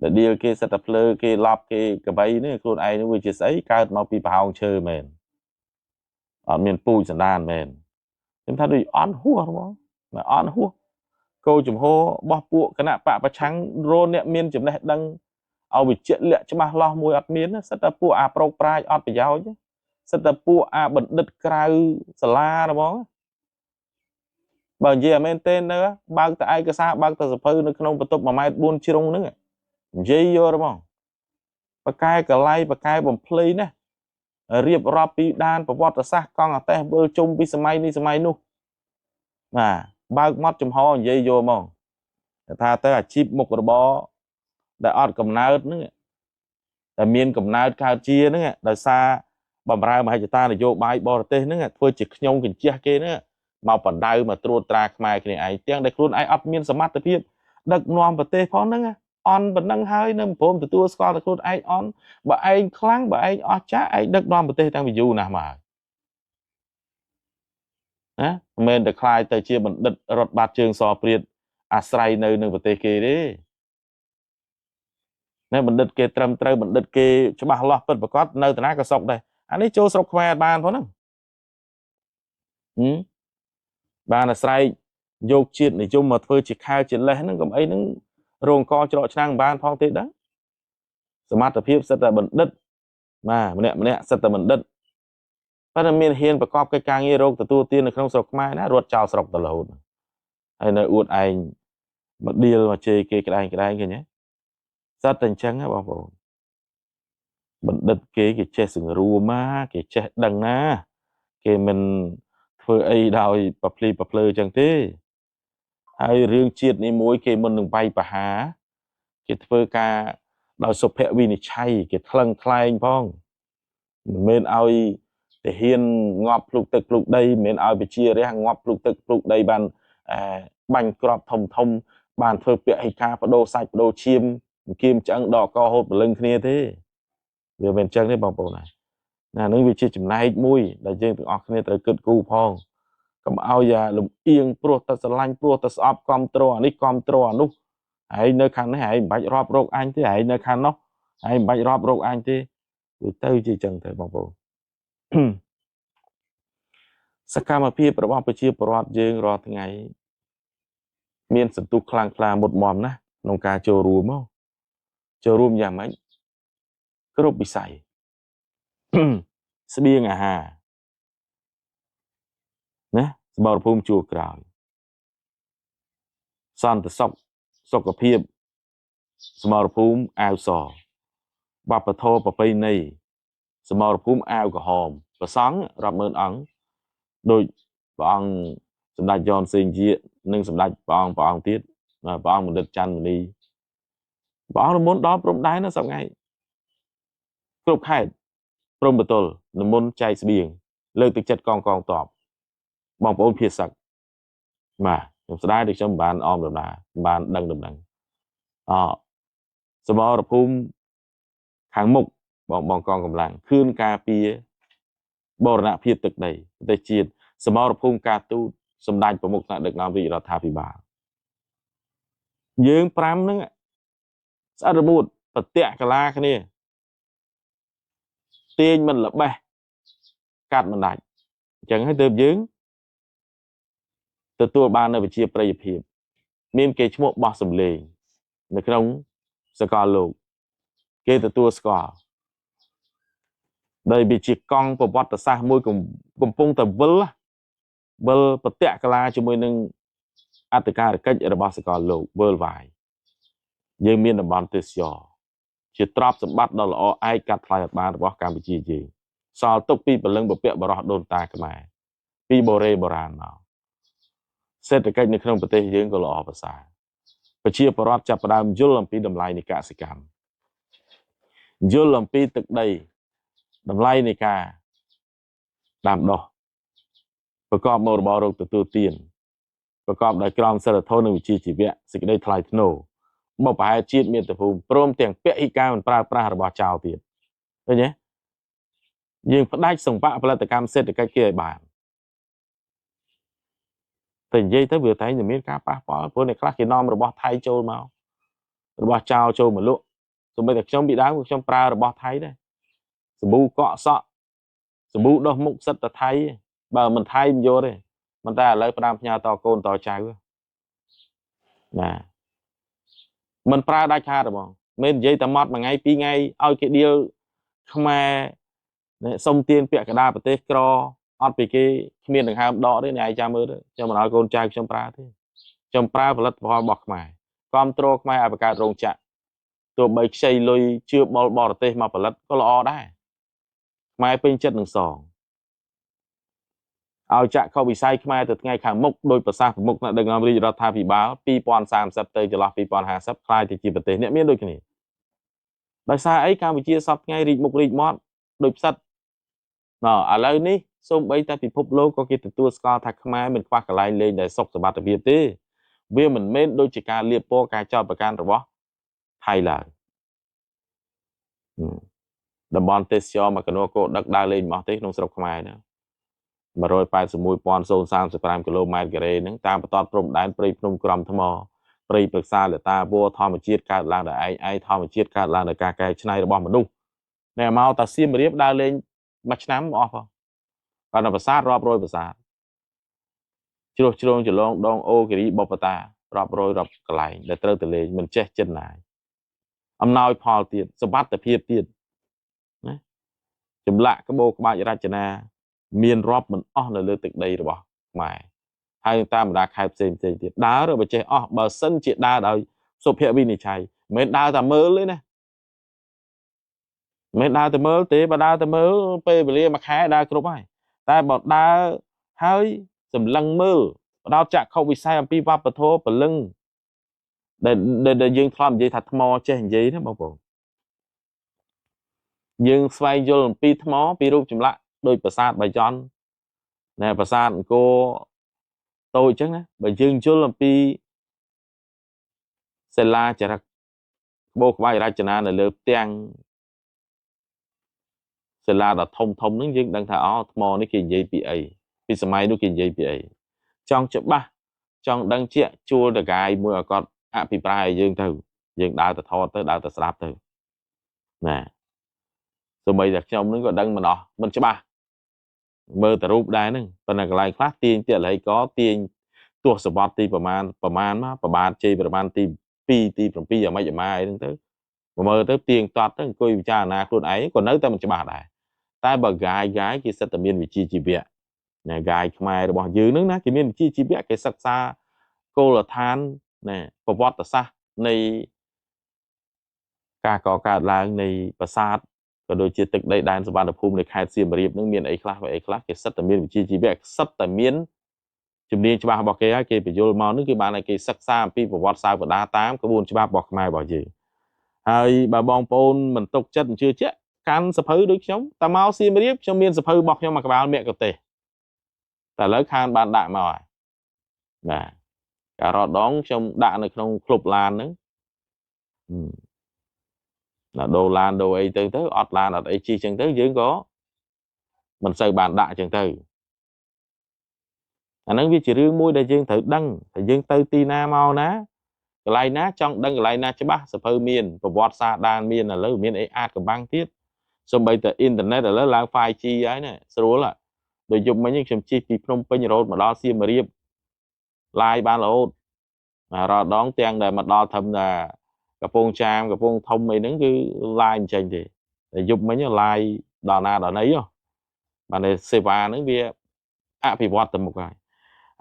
ដែលដៀលគេសិតតែភ្លើគេឡប់គេកបីនេះខ្លួនឯងនេះវាជាស្អីកើតមកពីប្រហោងឈើមែនអត់មានពូជសណ្ដានមែនខ្ញុំថាដូចអន់ហួសហ្មងមកអន់ហួសគោចំហរបស់ពួកគណៈបកប្រឆាំងរអ្នកមានចំណេះដឹងឲ្យវិជ្ជាលាក់ច្បាស់លាស់មួយអត់មានសិតតែពួកអាប្រោកប្រាជ្ញអត់ប្រយោជន៍សិតតែពួកអាបណ្ឌិតក្រៅសាលាហ្មងបើនិយាយឲ្យមែនទេនៅបើកតែឯកសារបើកតែសភៅនៅក្នុងបន្ទប់1ម៉ែត្រ4ជ្រុងហ្នឹងនិយាយយកហ្មងបកែកលៃបកែបំភ្លៃណារៀបរាប់ពីដានប្រវត្តិសាស្ត្រកង់អាតេះវិលជុំពីសម័យនេះសម័យនោះបាទបើកមាត់ចំហនិយាយយកហ្មងថាទៅអាជីពមុខរបរដែលអត់កំណើតហ្នឹងតែមានកំណើតកើតជាហ្នឹងដោយសារបំរើមហិច្ឆតានយោបាយបរទេសហ្នឹងធ្វើជាខ្ញុំកញ្ជះគេហ្នឹងមកបណ្ដៅមកត្រួតត្រាខ្មែរគ្នាឯងទាំងដែលខ្លួនឯងអត់មានសមត្ថភាពដឹកនាំប្រទេសផងហ្នឹងអន់ប៉ុណ្ណឹងហើយនៅព្រមទទួលស្គាល់តែខ្លួនឯងអន់បើឯងខ្លាំងបើឯងអស្ចារ្យឯងដឹកនាំប្រទេសតាំងពីយូរណាស់មកណាមិនមែនតែខ្លាយទៅជាបណ្ឌិតរត់បាត់ជើងសព្រាតអាស្រ័យនៅនឹងប្រទេសគេទេណែបណ្ឌិតគេត្រឹមត្រូវបណ្ឌិតគេច្បាស់លាស់ពិតប្រាកដនៅតាណាក៏សុកដែរអានេះចូលស្រុកខ្មែរបានផងហ្នឹងបានអាស្រ័យយកជាតិនិយមមកធ្វើជាខែលជាលេសហ្នឹងកុំអីហ្នឹងរងកច្រកឆ្នាំងបានផងទេដែរសមត្ថភាពសិតតែបណ្ឌិតបាទម្នាក់ម្នាក់សិតតែបណ្ឌិតប៉ុន្តែមានហ៊ានប្រកបកិច្ចការងាររោគទទួលទាននៅក្នុងស្រុកខ្មែរណារត់ចោលស្រុកទៅរហូតហើយនៅអួតឯងមកដៀលមកជេរគេក្តែងក្តែងឃើញទេសិតតែអញ្ចឹងបងប្អូនបណ្ឌិតគេគេចេះសង្រួមណាគេចេះដឹងណាគេមិនធ្វើអីដោយប្រភ្លីប្រភ្លើអញ្ចឹងទេហើយរឿងជាតិនេះមួយគេមុននឹងវាយប្រហារគេធ្វើការដោយសុភវិនិច្ឆ័យគេថ្លឹងថ្លែងផងមិនមែនឲ្យទាហានងាប់ភ្លុកទឹកភ្លុកដីមិនមែនឲ្យប្រជារាស្ត្រងាប់ភ្លុកទឹកភ្លុកដីបានបាញ់គ្រាប់ធំធំបានធ្វើពហិការបដូរសាច់បដូរឈាមគៀមឆ្អឹងដកកហូតព្រលឹងគ្នាទេវាមិនអញ្ចឹងទេបងប្អូនណាណានឹងវាជាចំណែកមួយដែលយើងទាំងអស់គ្នាត្រូវគិតគូរផងកុំឲ្យលំអៀងព្រោះតែស្រឡាញ់ព្រោះតែស្អប់គ្រប់គ្រងអានេះគ្រប់គ្រងអានោះហើយនៅខាងនេះហើយមិនបាច់រាប់រោគអញទេហើយនៅខាងនោះហើយមិនបាច់រាប់រោគអញទេវាទៅជាចឹងទៅបងប្អូនសកម្មភាពរបស់ប្រជាពលរដ្ឋយើងរាល់ថ្ងៃមានសន្ទុះខ្លាំងក្លាមុតមមណាស់ក្នុងការចូលរួមចូលរួមយ៉ាងម៉េចគ្រប់វិស័យស្បៀងអាហារណាសម្បរភូមិជួរក្រោយសន្តិសុខសុខភាពសមរភូមិអាវសវប្បធម៌ប្រពៃណីសមរភូមិអាវក្រហមប្រសង់រាប់ម៉ឺនអង្គដោយព្រះអង្គសម្ដេចយ៉នសេងជានិងសម្ដេចព្រះអង្គព្រះអង្គទៀតព្រះអង្គបណ្ឌិតច័ន្ទមនីព្រះអង្គនិមន្តដល់ព្រំដែនណាសប្ងៃគ្រប់ខេត្តព្រំបទលនិមន្តចែកស្បៀងលើកទឹកចិត្តកងកងតបបងប្អូនភាសឹកបាទខ្ញុំស្ដាយដែលខ្ញុំមិនបានអមដំណើរបានដឹងដំណឹងអសមរភូមិខាងមុខបងបងកងកម្លាំងខឿនការពារបូរណភាពទឹកដីប្រទេសជាតិសមរភូមិការទូតសម្ដេចប្រមុខថ្នាក់ដឹកនាំរាជរដ្ឋាភិបាលយើង5ហ្នឹងស្អិតរមួតប្រតិកលាគ្នាទាញមិនល្បេះកាត់មិនដាច់អញ្ចឹងហើយទើបយើងទទួលបាននៅវិជាប្រិយភាពមានគេឈ្មោះបោះសម្លេងនៅក្នុងសកលលោកគេទទួលស្គាល់ដោយវាជាកង់ប្រវត្តិសាស្ត្រមួយកំពុងតែវិលវិលប្រតិកលាជាមួយនឹងអធិការកិច្ចរបស់សកលលោក worldwide យើងមានតំបន់ទេសចរជាទ្រព្យសម្បត្តិដ៏ល្អឯកកាត់ថ្លៃអត់បានរបស់កម្ពុជាយើង សល់ទុកពីពលឹងពពកបរោះដូនតាខ្មែរពីបុរេបុរាណមកសេដ្ឋកិច្ចនៅក្នុងប្រទេសយើងក៏ល្អប្រសើរប្រជាពលរដ្ឋចាប់ផ្ដើមយល់អំពីតម្លៃនៃកសិកម្មយល់អំពីទឹកដីតម្លៃនៃការដាំដុះប្រកបមុខរបររកទទួលទានប្រកបដោយក្រមសីលធម៌និងវិជ្ជាជីវៈសេចក្តីថ្លៃថ្នូរបបប្រហែលជាតិមាតុភូមិព្រមទាំងពហិការមិនប្រើប្រាស់របស់ចោលទៀតឃើញទេយើងផ្ដាច់សង្វាក់ផលិតកម្មសេដ្ឋកិច្ចគេឲ្យបានតែនិយាយទៅវាតែងតែមានការប៉ះពាល់ព្រោះអ្នកខ្លះគេនាំរបស់ថៃចូលមករបស់ចោលចូលមកលក់សូម្បីតែខ្ញុំពីដើមខ្ញុំប្រើរបស់ថៃដែរសាប៊ូកក់សក់សាប៊ូដុសមុខសិតតែថៃបើមិនថៃមិនយកទេប៉ុន្តែឥឡូវផ្ដាំផ្ញើតកូនតចៅណាមិនប្រើដាច់ខាតហ្មងមិននិយាយតែម៉ត់មួយថ្ងៃពីរថ្ងៃឲ្យគេដៀលខ្មែរសុំទានពាក់កណ្ដាលប្រទេសក្រអត់ពីគេគ្មានដង្ហើមដកទេអ្នកឯងចាំមើលទៅខ្ញុំមិនឲ្យកូនចៅខ្ញុំប្រើទេខ្ញុំប្រើផលិតផលរបស់ខ្មែរគ្រប់គ្រងខ្មែរឲ្យបង្កើតរោងចក្រទោះបីខ្ចីលុយជឿបលបរទេសមកផលិតក៏ល្អដែរខ្មែរពេញចិត្តនឹងសងឲ្យចាក់ខុសវិស័យខ្មែរទៅថ្ងៃខាងមុខដោយប្រសាសន៍ប្រមុខអ្នកដឹកនាំរាជរដ្ឋាភិបាល2030ទៅចន្លោះ2050ក្លាយទៅជាប្រទេសអ្នកមានដូចគ្នាដោយសារអីកម្ពុជាសពថ្ងៃរីកមុខរីកមាត់ដូចផ្សិតណ៎ឥឡូវនេះសូម្បីតែពិភពលោកក៏គេទទួលស្គាល់ថាខ្មែរមិនខ្វះកន្លែងលេងដែលសុខសុវត្ថិភាពទេវាមិនមែនដូចជាការលាបពណ៌ការចោទប្រកាន់របស់ថៃឡើយតំបន់ទេសចរមកកណោកោដឹកដើរលេងមកទេក្នុងស្រុកខ្មែរណា 181,035 គីឡូម៉ែត្រការ៉េហ្នឹងតាមបន្ទាត់ព្រំដែនព្រៃភ្នំក្រំថ្មព្រៃព្រឹក្សាលតាវធម្មជាតិកើតឡើងដោយឯងធម្មជាតិកើតឡើងដោយការកែច្នៃរបស់មនុស្សណែមកតាសៀមរាបដើរលេងមួយឆ្នាំអស់ផងគាត់នៅប្រាសាទរាប់រយប្រាសាទជ្រោះជ្រងចលងដងអូគិរីបុព្វតារាប់រយរាប់កន្លែងដែលត្រូវទៅលេងមិនចេះចិនណាយអំណោយផលទៀតសុវត្ថិភាពទៀតណាចម្លាក់ក្បូរក្បាច់រចនាមានរាប់មិនអស់នៅលើទឹកដីរបស់ខ្មែរហើយតាមបណ្ដាខេត្តផ្សេងផ្សេងទៀតដើរបើចេះអស់បើសិនជាដើរដោយសុភវិនិច្ឆ័យមិនដើរតែមើលទេណាមិនដើរតែមើលទេបើដើរតែមើលពេលវេលាមួយខែដើរគ្រប់ហើយតែបើដើរហើយសម្លឹងមើលបដោតចាក់ខុសវិស័យអំពីវប្បធម៌ពលឹងដែលយើងធ្លាប់និយាយថាថ្មចេះនិយាយណាបងប្អូនយើងស្វែងយល់អំពីថ្មពីរូបចម្លាក់ដោយប្រាសាទបាយ័នណែប្រាសាទអង្គរតូចអញ្ចឹងណាបើយើងយល់អំពីសិលាចារឹកក្បូរក្បាច់រចនានៅលើផ្ទាំងសិលាដ៏ធំធំហ្នឹងយើងដឹងថាអូថ្មនេះគេនិយាយពីអីពីសម័យនោះគេនិយាយពីអីចង់ច្បាស់ចង់ដឹងជាជួលតកាយមួយឲ្យគាត់អភិប្រាយឲ្យយើងទៅយើងដើរទៅថតទៅដើរទៅស្ដាប់ទៅណាសូម្បីតែខ្ញុំនឹងក៏ដឹងមិនអស់មិនច្បាស់មើលតែរូបដែរហ្នឹងប៉ុន្តែកន្លែងខ្លះទាញទៀតឡៃកទាញទស្សវត្សទីប្រមាណមកប្របាទជ័យប្រមាណទី2ទី7អាម៉េចអាម៉ាអីហ្នឹងទៅមើលទៅទៀងទាត់ទៅអង្គុយពិចារណាខ្លួនឯងក៏នៅតែមិនច្បាស់ដែរតែបើហ្កាយគេសិតតែមានវិជ្ជាជីវៈណាហ្កាយខ្មែររបស់យើងហ្នឹងណាគេមានវិជ្ជាជីវៈគេសិក្សាគោលដ្ឋានណាប្រវត្តិសាស្ត្រនៃការកកើតឡើងនៃប្រាសាទក៏ដូចជាទឹកដីដែនសុវណ្ណភូមិនៅខេត្តសៀមរាបនឹងមានអីខ្លះអីខ្លះគេសិតតែមានវិជ្ជាជីវៈសិតតែមានជំនាញច្បាស់របស់គេហើយគេបញ្យល់មកនឹងគឺបានឲ្យគេសិក្សាអំពីប្រវត្តិសាស្ត្របដាតាមក្បួនច្បាប់របស់ខ្មែររបស់យើងហើយបើបងប្អូនមិនទុកចិត្តមិនជឿជាក់កាន់សភៅដូចខ្ញុំតែមកសៀមរាបខ្ញុំមានសភៅរបស់ខ្ញុំមួយក្បាលមគ្គុទេសតែឥឡូវខានបានដាក់មកហើយបាទការរត់ដងខ្ញុំដាក់នៅក្នុងក្លុបឡានហ្នឹងណាដូរឡានដូរអីទៅអត់ឡានអត់អីជិះចឹងទៅយើងក៏មិនសូវបានដាក់ចឹងទៅអាហ្នឹងវាជារឿងមួយដែលយើងត្រូវដឹងថាយើងទៅទីណាមកណាកន្លែងណាចង់ដឹងកន្លែងណាច្បាស់សភៅមានប្រវត្តិសាស្ត្រដានមានឥឡូវមានអីអាចកំបាំងទៀតសូម្បីតែអ៊ីនធឺណិតឥឡូវឡើង 5G ហើយណាស្រួលដូចយប់មិញខ្ញុំជិះពីភ្នំពេញរហូតមកដល់សៀមរាបឡាយបានរហូតរាល់ដងទាំងដែលមកដល់ត្រឹមតែកំពង់ចាមកំពង់ធំអីហ្នឹងគឺឡាយមិនចេញទេតែយប់មិញឡាយដល់ណាដល់ណីហ៎បានតែសេវាហ្នឹងវាអភិវឌ្ឍទៅមុខហើយ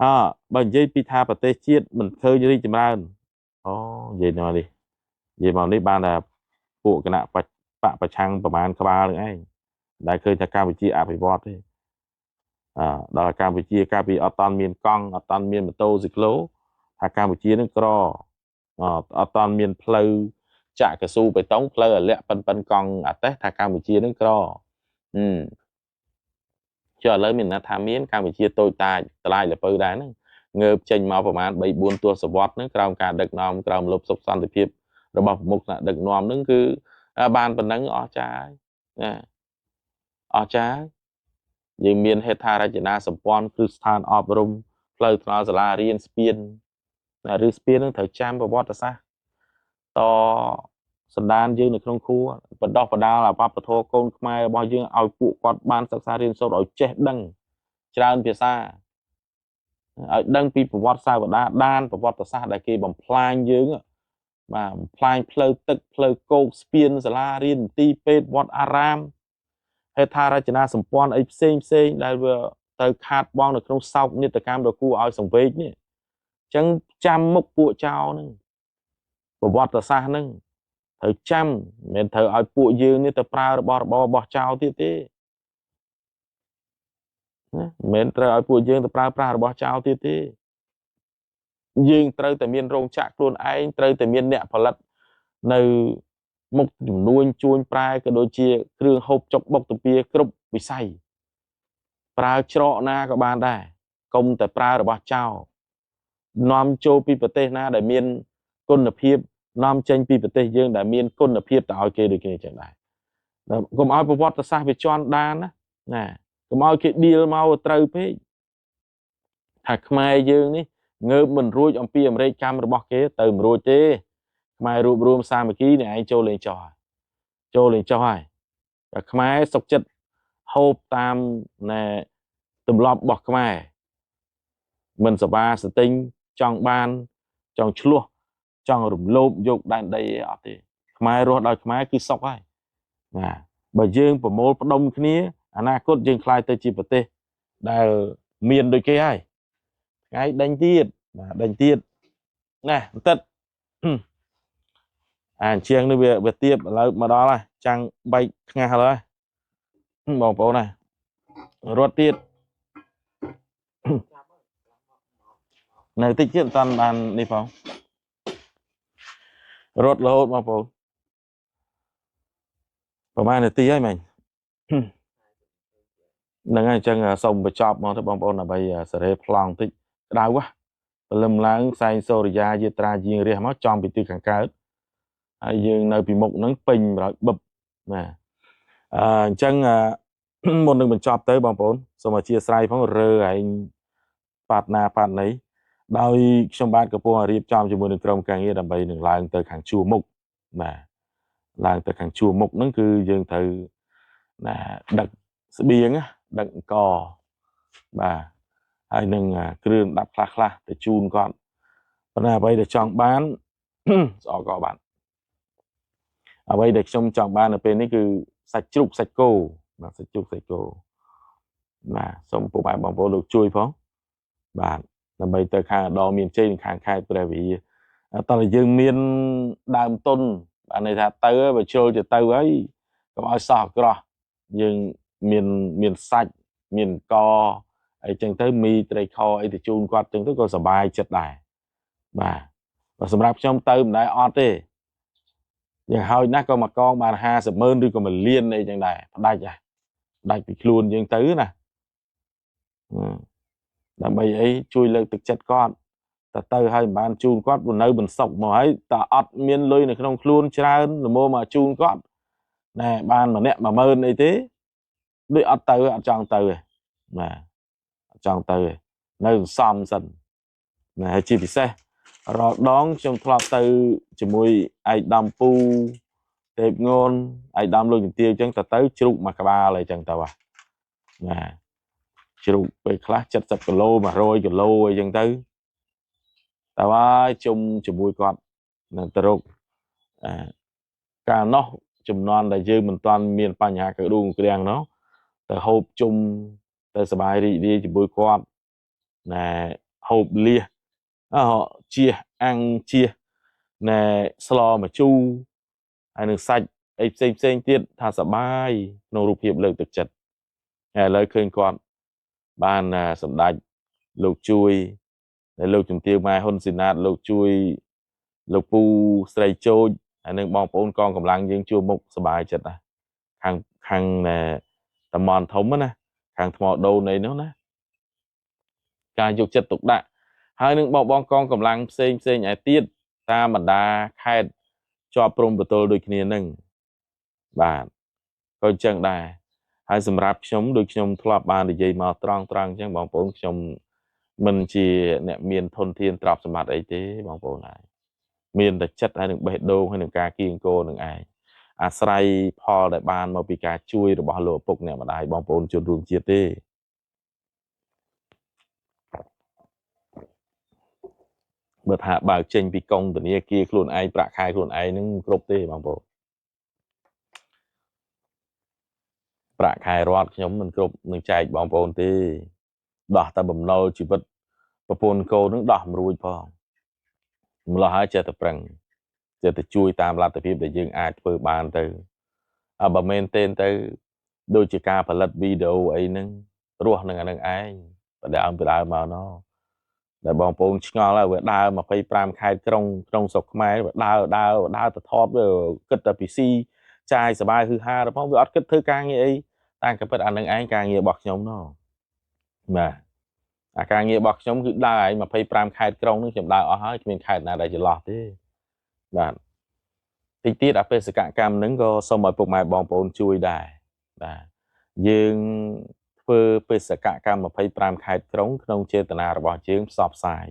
អើបើនិយាយពីថាប្រទេសជាតិមិនឃើញរីកចម្រើនអូនិយាយមកនេះនិយាយមកនេះបានតែពួកគណៈបកប្រឆាំងប្រមាណក្បាលនឹងឯង ដែលឃើញថាកម្ពុជាអភិវឌ្ឍទេអឺដល់កម្ពុជាកាលពីអត់តាន់មានកង់អត់តាន់មានម៉ូតូស៊ីក្លូថាកម្ពុជានឹងក្រអត់តាន់មានផ្លូវចាក់កស៊ូបេតុងផ្លូវអាលាក់ប៉ិនប៉ិនកង់អាតេះថាកម្ពុជានឹងក្រចុះឥឡូវមានណាថាមានកម្ពុជាតូចតាចតម្លៃលពៅដែរហ្នឹងងើបចេញមកប្រហែល3 4ទសវត្សរ៍ហ្នឹងក្រោមការដឹកនាំក្រោមលបសុខសន្តិភាពរបស់ប្រមុខថ្នាក់ដឹកនាំហ្នឹងគឺបានប៉ុណ្ណឹងអស្ចារ្យណាអស្ចារ្យយើងមានហេដ្ឋារចនាសម្ព័ន្ធគ្រឹះស្ថានអប់រំផ្លូវថ្នល់សាលារៀនស្ពានណាឬស្ពានហ្នឹងត្រូវចាំប្រវត្តិសាស្ត្រតសន្តានយើងនៅក្នុងគ្រួបណ្ដោះបណ្ដាលអបបធរកូនខ្មែររបស់យើងឲ្យពួកគាត់បានសិក្សារៀនសូត្រឲ្យចេះដឹងច្រើនភាសាឲ្យដឹងពីប្រវត្តិសាវតាដានប្រវត្តិសាស្ត្រដែលគេបំផ្លាញយើងបាទបំផ្លាញផ្លូវទឹកផ្លូវគោកស្ពានសាលារៀនមន្ទីរពេទ្យវត្តអារាមហេដ្ឋារចនាសម្ព័ន្ធអីផ្សេងផ្សេងដែលវាទៅខាតបង់នៅក្នុងសោកនាដកម្មដ៏គួរឲ្យសង្វេគនេះអញ្ចឹងចាំមុខពួកចោលហ្នឹងប្រវត្តិសាស្ត្រហ្នឹងត្រូវចាំមិនមែនត្រូវឲ្យពួកយើងនេះទៅប្រើរបស់របររបស់ចោលទៀតទេណាមិនមែនត្រូវឲ្យពួកយើងទៅប្រើប្រាស់របស់ចោលទៀតទេយើងត្រូវតែមានរោងចក្រខ្លួនឯងត្រូវតែមានអ្នកផលិតនៅមុខចំនួនជួញប្រែក៏ដូចជាគ្រឿងហូបចុកបុកទំពាគ្រប់វិស័យប្រើច្រកណាក៏បានដែរកុំតែប្រើរបស់ចោលនាំចូលពីប្រទេសណាដែលមានគុណភាពនាំចេញពីប្រទេសយើងដែលមានគុណភាពទៅឲ្យគេដូចគ្នាចឹងដែរកុំឲ្យប្រវត្តិសាស្ត្រវាជន់ដានណាណាកុំឲ្យគេឌីលមកត្រូវពេកថាខ្មែរយើងនេះងើបមិនរួចអំពីអមេរិកកម្មរបស់គេទៅមិនរួចទេខ្មែររួបរวมសាមគ្គីនេះឯងចូលលេងចោះហើយចូលលេងចោះហើយតែខ្មែរសុកចិត្តហូបតាមណែទម្លាប់របស់ខ្មែរមិនសបាសទិញចង់បានចង់ឆ្លោះចង់រំលោភយកដែនដីអត់ទេខ្មែររស់ដោយខ្មែរគឺសុខហើយបាទបើយើងប្រមូលផ្ដុំគ្នាអនាគតយើងក្លាយទៅជាប្រទេសដែលមានដូចគេហើយថ្ងៃដេញទៀតបាទដេញទៀតណែបន្តិចអាជាងនេះវាទៀបឥឡូវមកដល់ហើយចាំងបែកខ្ងាស់ហើយបងប្អូនណារត់ទៀតនៅតិចទៀតមិនតាន់បាននេះផងរត់រហូតបងប្អូនប្រហែលនាទីហើយមិញហ្នឹងហើយអញ្ចឹងសូមបញ្ចប់មកទៅបងប្អូនដើម្បីសេរីប្លង់តិចក្តៅហ៎ព្រលឹមឡើងផ្សែងសូរិយាយាត្រាយាងរះមកចំពីទិសខាងកើតហើយយើងនៅពីមុខហ្នឹងពេញបបឹបណាអញ្ចឹងមុននឹងបញ្ចប់ទៅបងប្អូនសូមអធិស្ឋានផងរើឯងបាត់ណាបាត់ណីដោយខ្ញុំបាទកំពុងរៀបចំជាមួយនឹងក្រុមការងារដើម្បីនឹងឡើងទៅខាងជួរមុខបាទឡើងទៅខាងជួរមុខហ្នឹងគឺយើងត្រូវណាដឹកស្បៀងដឹកអង្គបាទហើយនឹងគ្រឿងដាប់ខ្លះខ្លះទៅជូនគាត់ប៉ុន្តែអ្វីដែលចង់បានស្អកក៏បានអ្វីដែលខ្ញុំចង់បាននៅពេលនេះគឺសាច់ជ្រូកសាច់គោបាទសាច់ជ្រូកសាច់គោបាទសូមពុកម៉ែបងប្អូនលោកជួយផងបាទដើម្បីទៅខាងដងមានជ័យនិងខាងខេត្តព្រះវិហារតោះយើងមានដើមទុនបាទន័យថាទៅបើជ្រុលទៅទៅហើយកុំឲ្យសោះអាក្រោះយើងមានសាច់មានកអីចឹងទៅមីត្រីខអីទៅជូនគាត់ចឹងទៅក៏សប្បាយចិត្តដែរបាទបើសម្រាប់ខ្ញុំទៅមិនដែរអត់ទេយ៉ាងហោចណាស់ក៏មកកងបាន50ម៉ឺនឬក៏1លានអីចឹងដែរផ្ដាច់ផ្ដាច់ពីខ្លួនយើងទៅណាដើម្បីអីជួយលើកទឹកចិត្តគាត់តែទៅហើយមិនបានជូនគាត់នៅមិនសុកមកហើយតែអត់មានលុយនៅក្នុងខ្លួនច្រើនល្មមមកជូនគាត់ណែបានម្នាក់10000អីទេដូចអត់ទៅអត់ចង់ទៅទេបាទអត់ចង់ទៅទេនៅសំសិនណាហើយជាពិសេសរាល់ដងខ្ញុំធ្លាប់ទៅជាមួយឯកដំពូទេពងូនឯកដំលោកជំទាវអញ្ចឹងទៅជ្រូកមួយក្បាលអីចឹងទៅណាជ្រូកពេលខ្លះ70គីឡូ100គីឡូអីចឹងទៅតែว่าជុំជាមួយគាត់នឹងទៅរកកាលនោះចំនួនដែលយើងមិនទាន់មានបញ្ហាកដួងក្រាំងនោះទៅហូបជុំទៅសប្បាយរីករាយជាមួយគាត់ណែហូបលៀសជៀសអាំងជៀសណែស្លម្ជូរហើយនឹងសាច់ អីផ្សេងផ្សេងទៀតថាសបាយក្នុងរូបភាពលើកទឹកចិត្តហើយឥឡូវឃើញគាត់បានសម្ដេចលោកជួយលោកជំទាវម៉ែហ៊ុនស៊ីណាតលោកជួយលោកពូស្រីជោចហើយនឹងបងប្អូនកងកម្លាំងយើងជួបមុខសบายចិត្តណាខាងខាងតំបន់ធំណាខាងថ្មដូនអីនោះណាការយកចិត្តទុកដាក់ហើយនឹងបងបងកងកម្លាំងផ្សេងផ្សេងឯទៀតតាមបណ្ដាខេត្តជាប់ព្រំប្រទល់ដូចគ្នានឹងបាទក៏អញ្ចឹងដែរហើយសម្រាប់ខ្ញុំដូចខ្ញុំធ្លាប់បាននិយាយមកត្រង់ត្រង់អញ្ចឹងបងប្អូនខ្ញុំមិនជាអ្នកមានធនធានទ្រព្យសម្បត្តិអីទេបងប្អូនហើយមានតែចិត្តហើយនឹងបេះដូងហើយនឹងការគៀងគរនឹងឯងអាស្រ័យផលដែលបានមកពីការជួយរបស់លោកឪពុកអ្នកម្ដាយបងប្អូនជនរួមជាតិទេបើថាបើចេញពីកងធនាគារខ្លួនឯងប្រាក់ខែខ្លួនឯងនឹងគ្រប់ទេបងប្អូនប្រាក់ខែរដ្ឋខ្ញុំមិនគ្រប់នឹងចែកបងប្អូនទេដោះតែបំណុលជីវិតប្រពន្ធកូននឹងដោះមិនរួចផងម្ល៉េះហើយចេះតែប្រឹងចេះតែជួយតាមលទ្ធភាពដែលយើងអាចធ្វើបានទៅអើបើមែនទេទៅដូចជាការផលិតវីដេអូអីហ្នឹងរស់នឹងអានឹងឯងបដើមបដើមមកណោដែលបងប្អូនឆ្ងល់ហើយវាដើរ25ខេត្តក្រុងក្នុងស្រុកខ្មែរវាដើរដើរដើរទៅថតវាគិតតែពីស៊ីចាយសបាយហឺហាទៅផងវាអត់គិតធ្វើការងារអីតាមក៏ពិតអានឹងឯងការងាររបស់ខ្ញុំណោបាទអាការងាររបស់ខ្ញុំគឺដើរឯង25ខេត្តក្រុងនឹងខ្ញុំដើរអស់ហើយគ្មានខេត្តណាដែលចន្លោះទេបាទតិចទៀតអបេសកកម្មនឹងក៏សូមឲ្យពុកម៉ែបងប្អូនជួយដែរបាទយើងធ្វើបេសកកម្ម25ខេត្តក្រុងក្នុងចេតនារបស់យើងផ្សព្វផ្សាយ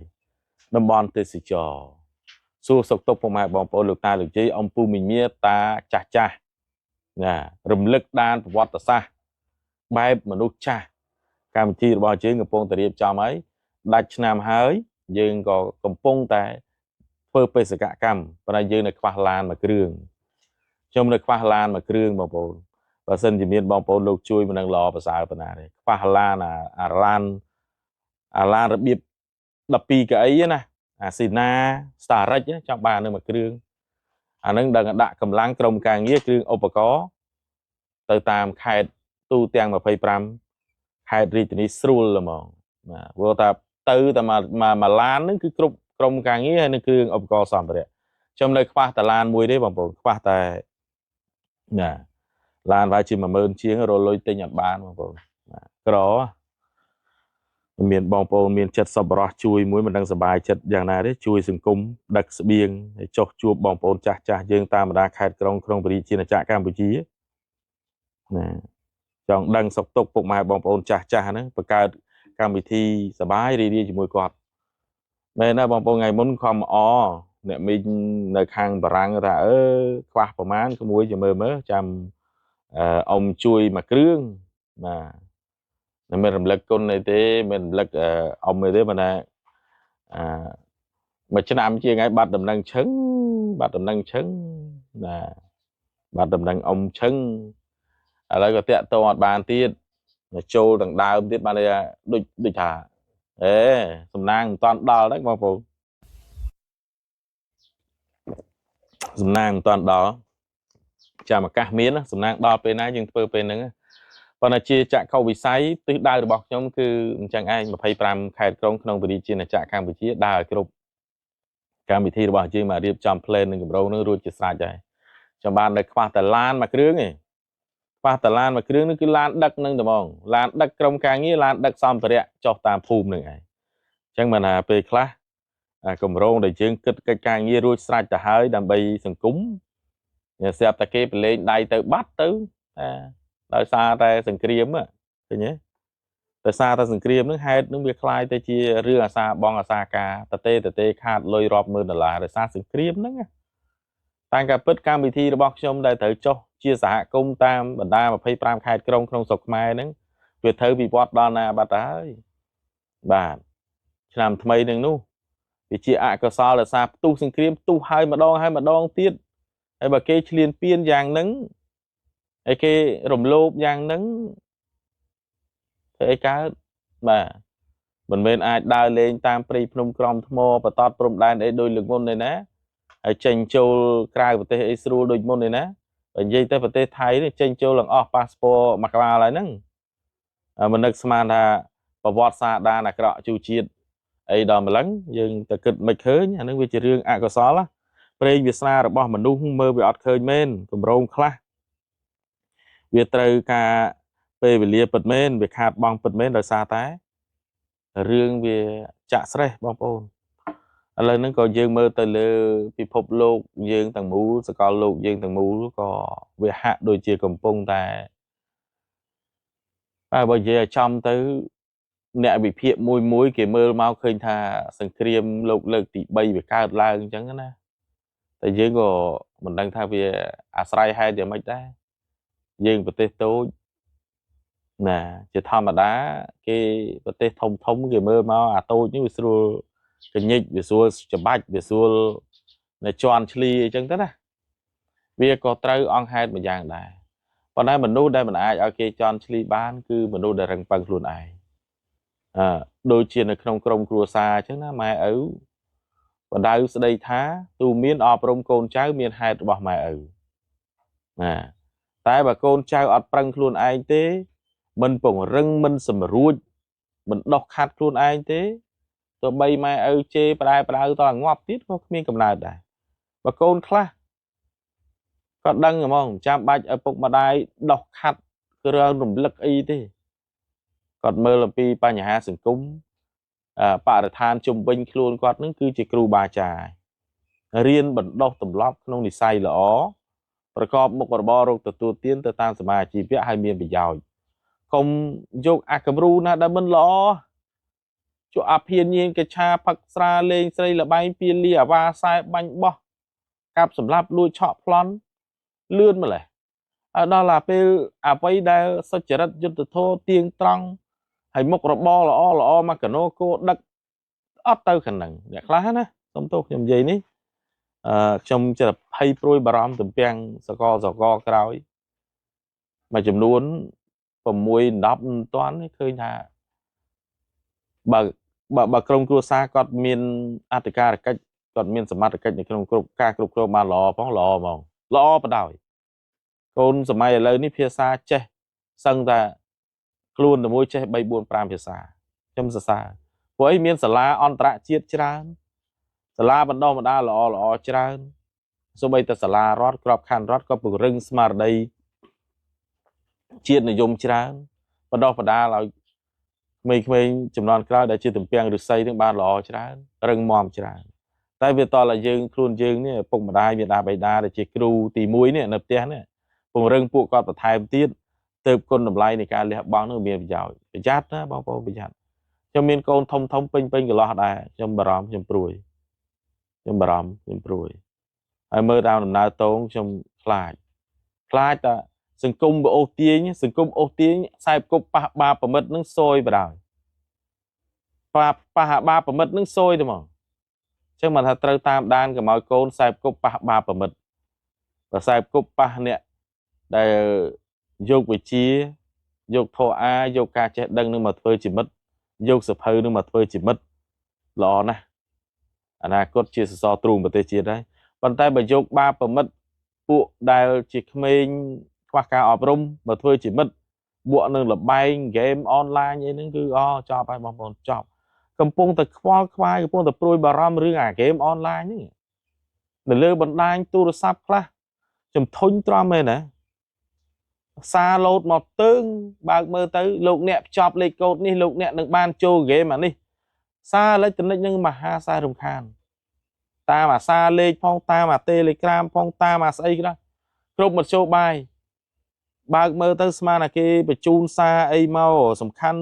តំបន់ទេសចរសួរសុខទុក្ខពុកម៉ែបងប្អូនលោកតាលោកយាយអំពូមីមាតាចាស់ចាស់ណារំលឹកដានប្រវត្តិសាស្ត្របែបមនុស្សចាស់កម្មវិធីរបស់យើងកំពុងតែរៀបចំហើយដាច់ឆ្នាំហើយយើងក៏កំពុងតែធ្វើបេសកកម្មប៉ុន្តែយើងនៅខ្វះឡានមួយគ្រឿងខ្ញុំនៅខ្វះឡានមួយគ្រឿងបងប្អូនបើសិនជាមានបងប្អូនលោកជួយមិននឹងល្អប្រសើរប៉ុណ្ណាទេខ្វះឡានអាឡានអាឡានរបៀប12កៅអីណាអាស៊ីណាស្តារិចចង់បាននឹងមួយគ្រឿងអានឹងដឹងដាក់កម្លាំងក្រុមការងារគ្រឿងឧបករណ៍ទៅតាមខេត្តទូទាំង25ខេត្តរាជធានីស្រួលហ្មងបាទព្រោះថាទៅតែមួយឡានហ្នឹងគឺគ្រប់ក្រុមការងារហើយនឹងគ្រឿងឧបករណ៍សម្ភារៈខ្ញុំនៅខ្វះតែឡានមួយទេបងប្អូនខ្វះតែណាឡានប្រហែលជា10000ជាងរលុយទិញអត់បានបងប្អូនបាទក្រមានបងប្អូនមានចិត្តសប្បុរសជួយមួយមិនដឹងសบายចិត្តយ៉ាងណាទេជួយសង្គមដឹកស្បៀងហើយចុះជួបបងប្អូនចាស់ចាស់យើងតាមបណ្ដាខេត្តក្រុងក្នុងប្រជាជាតិកម្ពុជាណាចង់ដឹងសុខទុក្ខពុកម៉ែបងប្អូនចាស់ចាស់ហ្នឹងបង្កើតកម្មវិធីសบายរីករាយជាមួយគាត់មែនណាបងប្អូនថ្ងៃមុនខំអអ្នកមីងនៅខាងបារាំងថាអឺខ្វះប្រមាណក្មួយចាំមើលមើលចាំអ៊ំជួយមួយគ្រឿងបាទមិនរំលឹកគុណអីទេមិនរំលឹកអ៊ំអីទេប៉ុន្តែអឺមួយឆ្នាំជាងហើយបាត់ដំណឹងឈឹងបាត់ដំណឹងឈឹងណាបាត់ដំណឹងអ៊ំឈឹងឥឡូវក៏តាក់ទងអត់បានទៀតចូលទាំងដើមទៀតបានន័យថាដូចដូចថាអេសំណាងមិនតាន់ដល់ហ្នឹងបងប្អូនសំណាងមិនតាន់ដល់ចាំឱកាសមានសំណាងដល់ពេលណាយើងធ្វើពេលហ្នឹងប៉ុន្តែជាចក្ខុវិស័យទិសដៅរបស់ខ្ញុំគឺអញ្ចឹងឯង25ខេត្តក្រុងក្នុងប្រជាជាតិកម្ពុជាដើរឲ្យគ្រប់កម្មវិធីរបស់យើងមករៀបចំ plan និងគម្រោងនឹងរួចជាស្រេចហើយខ្ញុំបាននៅខ្វះតែឡានមួយគ្រឿងឯងខ្វះតែឡានមួយគ្រឿងនឹងគឺឡានដឹកនឹងតែហ្មងឡានដឹកក្រុមការងារឡានដឹកសម្ភារៈចុះតាមភូមិនឹងឯងអញ្ចឹងបានថាពេលខ្លះគម្រោងដែលយើងគិតកិច្ចការងាររួចស្រេចទៅហើយដើម្បីសង្គមស្រាប់តែគេប្រឡែងដៃទៅបាត់ទៅដោយសារតែសង្គ្រាមឃើញទេដោយសារតែសង្គ្រាមនឹងហេតុនឹងវាคล้ายទៅជារឿងអាសាបងអាសាការតទេតទេខាតលុយរាប់ម៉ឺនដុល្លារដោយសារសង្គ្រាមហ្នឹងតាមការពិតកម្មវិធីរបស់ខ្ញុំដែលត្រូវចុះជាសហគមន៍តាមបណ្ដា25ខេត្តក្រុងក្នុងស្រុកខ្មែរហ្នឹងវាត្រូវវិវត្តដល់ណាបាត់ទៅហើយបាទឆ្នាំថ្មីនឹងនោះវាជាអកុសលដោយសារផ្ទុះសង្គ្រាមផ្ទុះហើយម្ដងហើយម្ដងទៀតហើយបើគេឈ្លានពានយ៉ាងហ្នឹងហើយគេរំលោភយ៉ាងហ្នឹងធ្វើអីកើតបាទមិនមែនអាចដើរលេងតាមព្រៃភ្នំក្រំថ្មបតតព្រំដែនអីដូចលើកមុនទេណាហើយចេញចូលក្រៅប្រទេសអីស្រួលដូចមុនទេណា បើនិយាយទៅប្រទេសថៃនេះចេញចូលឡើងអស់ប៉ាសពតមួយក្បាលហើយហ្នឹងមិននឹកស្មានថាប្រវត្តិសាស្ត្រដានអាក្រក់ជូជាតិអីដល់ម្លឹងយើងទៅគិតមិនឃើញអានឹងវាជារឿងអកុសលព្រេងវាសនារបស់មនុស្សមើលវាអត់ឃើញមែនកម្រងខ្លះវាត្រូវការពេលវេលាពិតមែនវាខាតបង់ពិតមែនដោយសារតែរឿងវាចាក់ស្រេះបងប្អូនឥឡូវហ្នឹងក៏យើងមើលទៅលើពិភពលោកយើងទាំងមូលសកលលោកយើងទាំងមូលក៏វាហាក់ដូចជាកំពុងតែបើនិយាយឲ្យចំទៅអ្នកវិភាគមួយមួយគេមើលមកឃើញថាសង្គ្រាមលោកលើកទី3វាកើតឡើងអញ្ចឹងណាតែយើងក៏មិនដឹងថាវាអាស្រ័យហេតុយ៉ាងម៉េចដែរយើងប្រទេសតូចណាជាធម្មតាគេប្រទេសធំធំគេមើលមកអាតូចនេះវាស្រួលកញិចវាស្រួលច្បាច់វាស្រួលនៅជន់ឈ្លីអីចឹងទៅណាវាក៏ត្រូវអង្គហេតុមួយយ៉ាងដែរប៉ុន្តែមនុស្សដែលមិនអាចឲ្យគេជន់ឈ្លីបានគឺមនុស្សដែលរឹងប៉ឹងខ្លួនឯងដូចជានៅក្នុងក្រុមគ្រួសារអញ្ចឹងណាម៉ែឪបដៅស្ដីថាទូមានអប់រំកូនចៅមានហេតុរបស់ម៉ែឪណាតែបើកូនចៅអត់ប្រឹងខ្លួនឯងទេមិនពង្រឹងមិនសម្រួចមិនដោះខាត់ខ្លួនឯងទេទោះបីម៉ែឪជេរផ្ដែផ្ដៅតងាប់ទៀតក៏គ្មានកំណើតដែរបើកូនខ្លះក៏ដឹងហ្មងចាំបាច់ឪពុកម្ដាយដោះខាត់គ្រឿងរំលឹកអីទេគាត់មើលអំពីបញ្ហាសង្គមបរិស្ថានជុំវិញខ្លួនគាត់នឹងគឺជាគ្រូបាចារ្យរៀនបណ្ដុះទម្លាប់ក្នុងនិស័យល្អប្រកបមុខរបររកទទួលទានទៅតាមសមាជីវៈឲ្យមានប្រយោជន៍កុំយកអាគំរូណាដែលមិនល្អជក់អាភិនញៀនកឆាផឹកស្រាលេងស្រីលបែងពៀលាអាវ៉ាសែបាញ់បោះកាប់សម្លាប់លួចឆក់ប្លន់លឿនម្លេះឲ្យដល់អាពេលអ្វីដែលសុចរិតយុត្តិធម៌ទៀងត្រង់ហើយមុខរបរល្អល្អមកកណោគោដឹកអត់ទៅខាងហ្នឹងអ្នកខ្លះណាសុំទោសខ្ញុំនិយាយនេះខ្ញុំចិត្តភ័យព្រួយបារម្ភទំពាំងសកលសកលក្រោយមួយចំនួន6 10មិនទាន់ឃើញថាបើក្រុមគ្រួសារគាត់មានអធិការកិច្ចគាត់មានសមត្ថកិច្ចនៅក្នុងគ្រប់ការគ្រប់គ្រងបានល្អផងល្អហ្មងល្អបដ ாய் កូនសម័យឥឡូវនេះភាសាចេះសឹងតែខ្លួនតែមួយចេះ3 4 5ភាសាខ្ញុំសរសើរព្រោះអីមានសាលាអន្តរជាតិច្រើនសាលាបណ្ដុះបណ្ដាលល្អល្អច្រើនសូម្បីតែសាលារដ្ឋក្របខ័ណ្ឌរដ្ឋក៏ពង្រឹងស្មារតីជាតិនិយមច្រើនបណ្ដុះបណ្ដាលឲ្យក្មេងៗចំនួនក្រោយដែលជាទំពាំងឫស្សីនឹងបានល្អច្រើនរឹងមាំច្រើនតែវាតតែយើងខ្លួនយើងនេះឪពុកម្ដាយមាតាបិតាដែលជាគ្រូទី1នេះនៅផ្ទះនេះពង្រឹងពួកគាត់បន្ថែមទៀតទើបគុណតម្លៃនៃការលះបង់នោះមានប្រយោជន៍ប្រយ័ត្នណាបងប្អូនប្រយ័ត្នខ្ញុំមានកូនធំធំពេញពេញកន្លោះដែរខ្ញុំបារម្ភខ្ញុំព្រួយខ្ញុំបារម្ភខ្ញុំព្រួយហើយមើលតាមដំណើរតងខ្ញុំខ្លាចខ្លាចតែសង្គមវាអូសទាញសង្គមអូសទាញខ្សែគប់ប៉ះបាប្រមិតនឹងសយបដ ாய் ប៉ះបាប្រមិតនឹងសយទៅហ្មងអញ្ចឹងមកថាត្រូវតាមដានកុំឲ្យកូនខ្សែគប់ប៉ះបាប្រមិតបើខ្សែគប់ប៉ះអ្នកដែលយកវិជាយកធម៌អាយកការចេះដឹងនឹងមកធ្វើជាមិត្តយកសភៅនឹងមកធ្វើជាមិត្តល្អណាស់អនាគតជាសសរទ្រូងប្រទេសជាតិហើយប៉ុន្តែបើយកបាប្រមិតពួកដែលជាក្មេងខ្វះការអប់រំមកធ្វើជាមិត្តបួកនឹងលបែងហ្គេមអនឡាញអីហ្នឹងគឺអចប់ហើយបងប្អូនចប់កំពុងតែខ្វល់ខ្វាយកំពុងតែព្រួយបារម្ភរឿងអាហ្គេមអនឡាញហ្នឹងនៅលើបណ្ដាញទូរស័ព្ទខ្លះចំធុញទ្រាំមែនណាសារលោតមកតើងបើកមើលទៅលោកអ្នកភ្ជាប់លេខកូដនេះលោកអ្នកនឹងបានចូលហ្គេមអានេះសារអេឡិចត្រូនិកនឹងមហាសាររំខានតាមអាសារលេខផងតាមអា Telegram ផងតាមអាស្អីខ្លះគ្រប់មធ្យោបាយបើកមើលទៅស្មានតែគេបញ្ជូនសារអីមកសំខាន់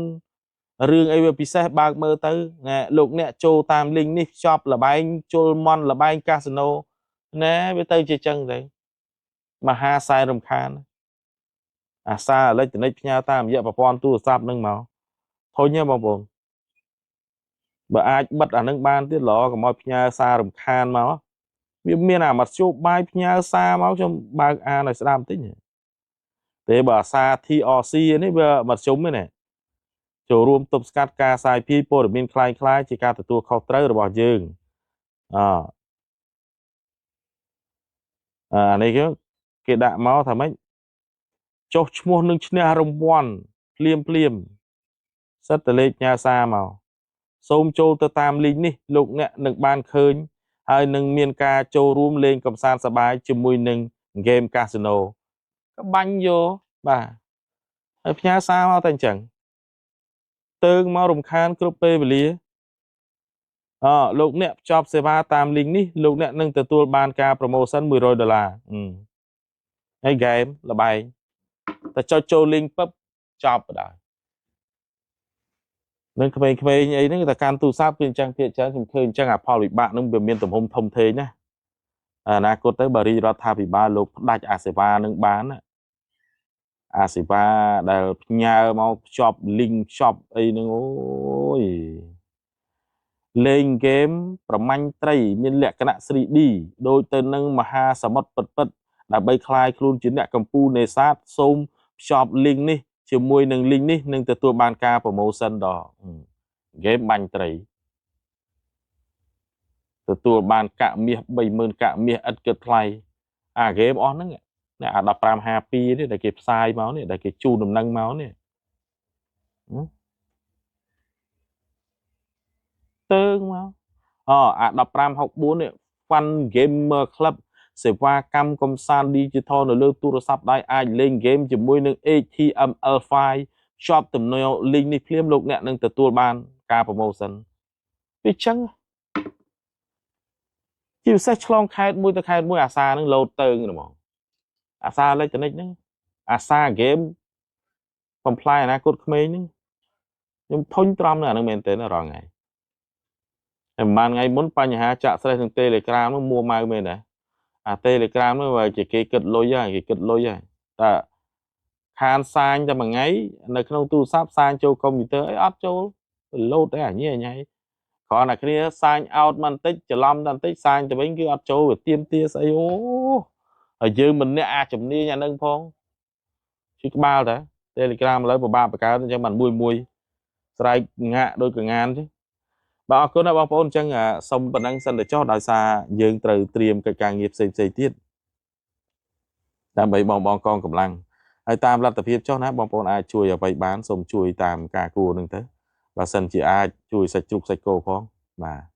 រឿងអីវាពិសេសបើកមើលទៅណែលោកអ្នកចូលតាមលីងនេះភ្ជាប់លបែងជុលមន់លបែងកាស៊ីណូណែវាទៅជាចឹងទៅមហាសែនរំខានអាសារអេឡិចត្រូនិកផ្ញើតាមរយៈប្រព័ន្ធទូរស័ព្ទនឹងមកធុញហ៎បងប្អូនបើអាចបិទអានឹងបានទៀតល្អកុំឲ្យផ្ញើសាររំខានមកវាមានអាមធ្យោបាយផ្ញើសារមកខ្ញុំបើកអានឲ្យស្ដាប់បន្តិចទេបើអាសារ TRC នេះវាមធ្យមទេណាចូលរួមទប់ស្កាត់ការសាយភាយព័ត៌មានคล้ายៗជាការទទួលខុសត្រូវរបស់យើងអានេះគឺ គេដាក់មកថាម៉េចចុះឈ្មោះនឹងឈ្នះរង្វាន់ភ្លាមភ្លាមសិតតលេខញ៉ាសារមកសូមចូលទៅតាមលីងនេះលោកអ្នកនឹងបានឃើញហើយនឹងមានការចូលរួមលេងកំសាន្តសប្បាយជាមួយនឹងហ្គេមកាស៊ីណូក៏បាញ់យកបាទហើយផ្ញើសារមកតែអញ្ចឹងតើងមករំខានគ្រប់ពេលវេលាអលោកអ្នកភ្ជាប់សេវាតាមលីងនេះលោកអ្នកនឹងទទួលបានការ promotion 100 ដុល្លារហើយហ្គេមលបែងតែចុចចូលលីងពឹបចប់បណ្ដោយនឹងក្មេងៗអីហ្នឹងតែកាន់ទូរស័ព្ទគឺអញ្ចឹងភាគច្រើនខ្ញុំឃើញអញ្ចឹងអាផលវិបាកហ្នឹងវាមានទំហំធំធេងណាអនាគតទៅបើរាជរដ្ឋាភិបាលលោកផ្ដាច់អាសេវានឹងបានអាសេវាដែលផ្ញើមកភ្ជាប់លីងភ្ជាប់អីហ្នឹងអូយលេងហ្គេមប្រមាញ់ត្រីមានលក្ខណៈ 3D ដូចទៅនឹងមហាសមុទ្រពិតៗដើម្បីក្លាយខ្លួនជាអ្នកកម្ពុជានេសាទសូមភ្ជាប់លីងនេះជាមួយនឹងលីងនេះនឹងទទួលបានការ promotion ដល់ហ្គេមបាញ់ត្រីទទួលបានកាក់មាស 30000 កាក់មាសឥតគិតថ្លៃអាហ្គេមអស់ហ្នឹងនេះអា1552នេះដែលគេផ្សាយមកនេះដែលគេជូនដំណឹងមកនេះតើងមកអអា1564នេះ Fun Gamer Club សេវាកម្មកំសាន្ត Digital នៅលើទូរស័ព្ទដៃអាចលេងហ្គេមជាមួយនឹង HTML5 ភ្ជាប់ទំនោរលីងនេះភ្លាមលោកអ្នកនឹងទទួលបានការ promotion វាចឹងជាពិសេសឆ្លងខេត្តមួយទៅខេត្តមួយអាសានឹងលោតទៅហ្មងអាសាអេឡិចត្រូនិកហ្នឹងអាសាហ្គេមបំផ្លាញអនាគតក្មេងហ្នឹងខ្ញុំធុញទ្រាំនៅអាហ្នឹងមែនទេរាល់ថ្ងៃហើយប្រហែលថ្ងៃមុនបញ្ហាចាក់ស្រេះនឹង Telegram ហ្នឹងមួម៉ៅមែនទេអា Telegram ហ្នឹងបើជាគេគិតលុយហើយគេគិតលុយហើយតែខានសាញតែមួយថ្ងៃនៅក្នុងទូរស័ព្ទសាញចូលកុំព្យូទ័រអីអត់ចូលលោតទេអាញ៉ៃញ៉ៃគ្រាន់តែគ្នាសាញអោតមកបន្តិចច្រឡំតែបន្តិចសាញទៅវិញគឺអត់ចូលវាទៀមទាស្អីអូហើយយើងមិនអ្នកអាចជំនាញអានឹងផងឈឺក្បាលតា Telegram ឥឡូវពិបាកបង្កើតអញ្ចឹងបានមួយមួយស្រែកងាក់ដូចកងានចឹងបាទអរគុណណាបងប្អូនអញ្ចឹងសូមប៉ុណ្ណឹងសិនទៅចុះដោយសារយើងត្រូវត្រៀមកិច្ចការងារផ្សេងផ្សេងទៀតដើម្បីបងបងកងកម្លាំងហើយតាមលទ្ធភាពចុះណាបងប្អូនអាចជួយអ្វីបានសូមជួយតាមការគួរនឹងទៅបើសិនជាអាចជួយសាច់ជ្រូកសាច់គោផងបាទ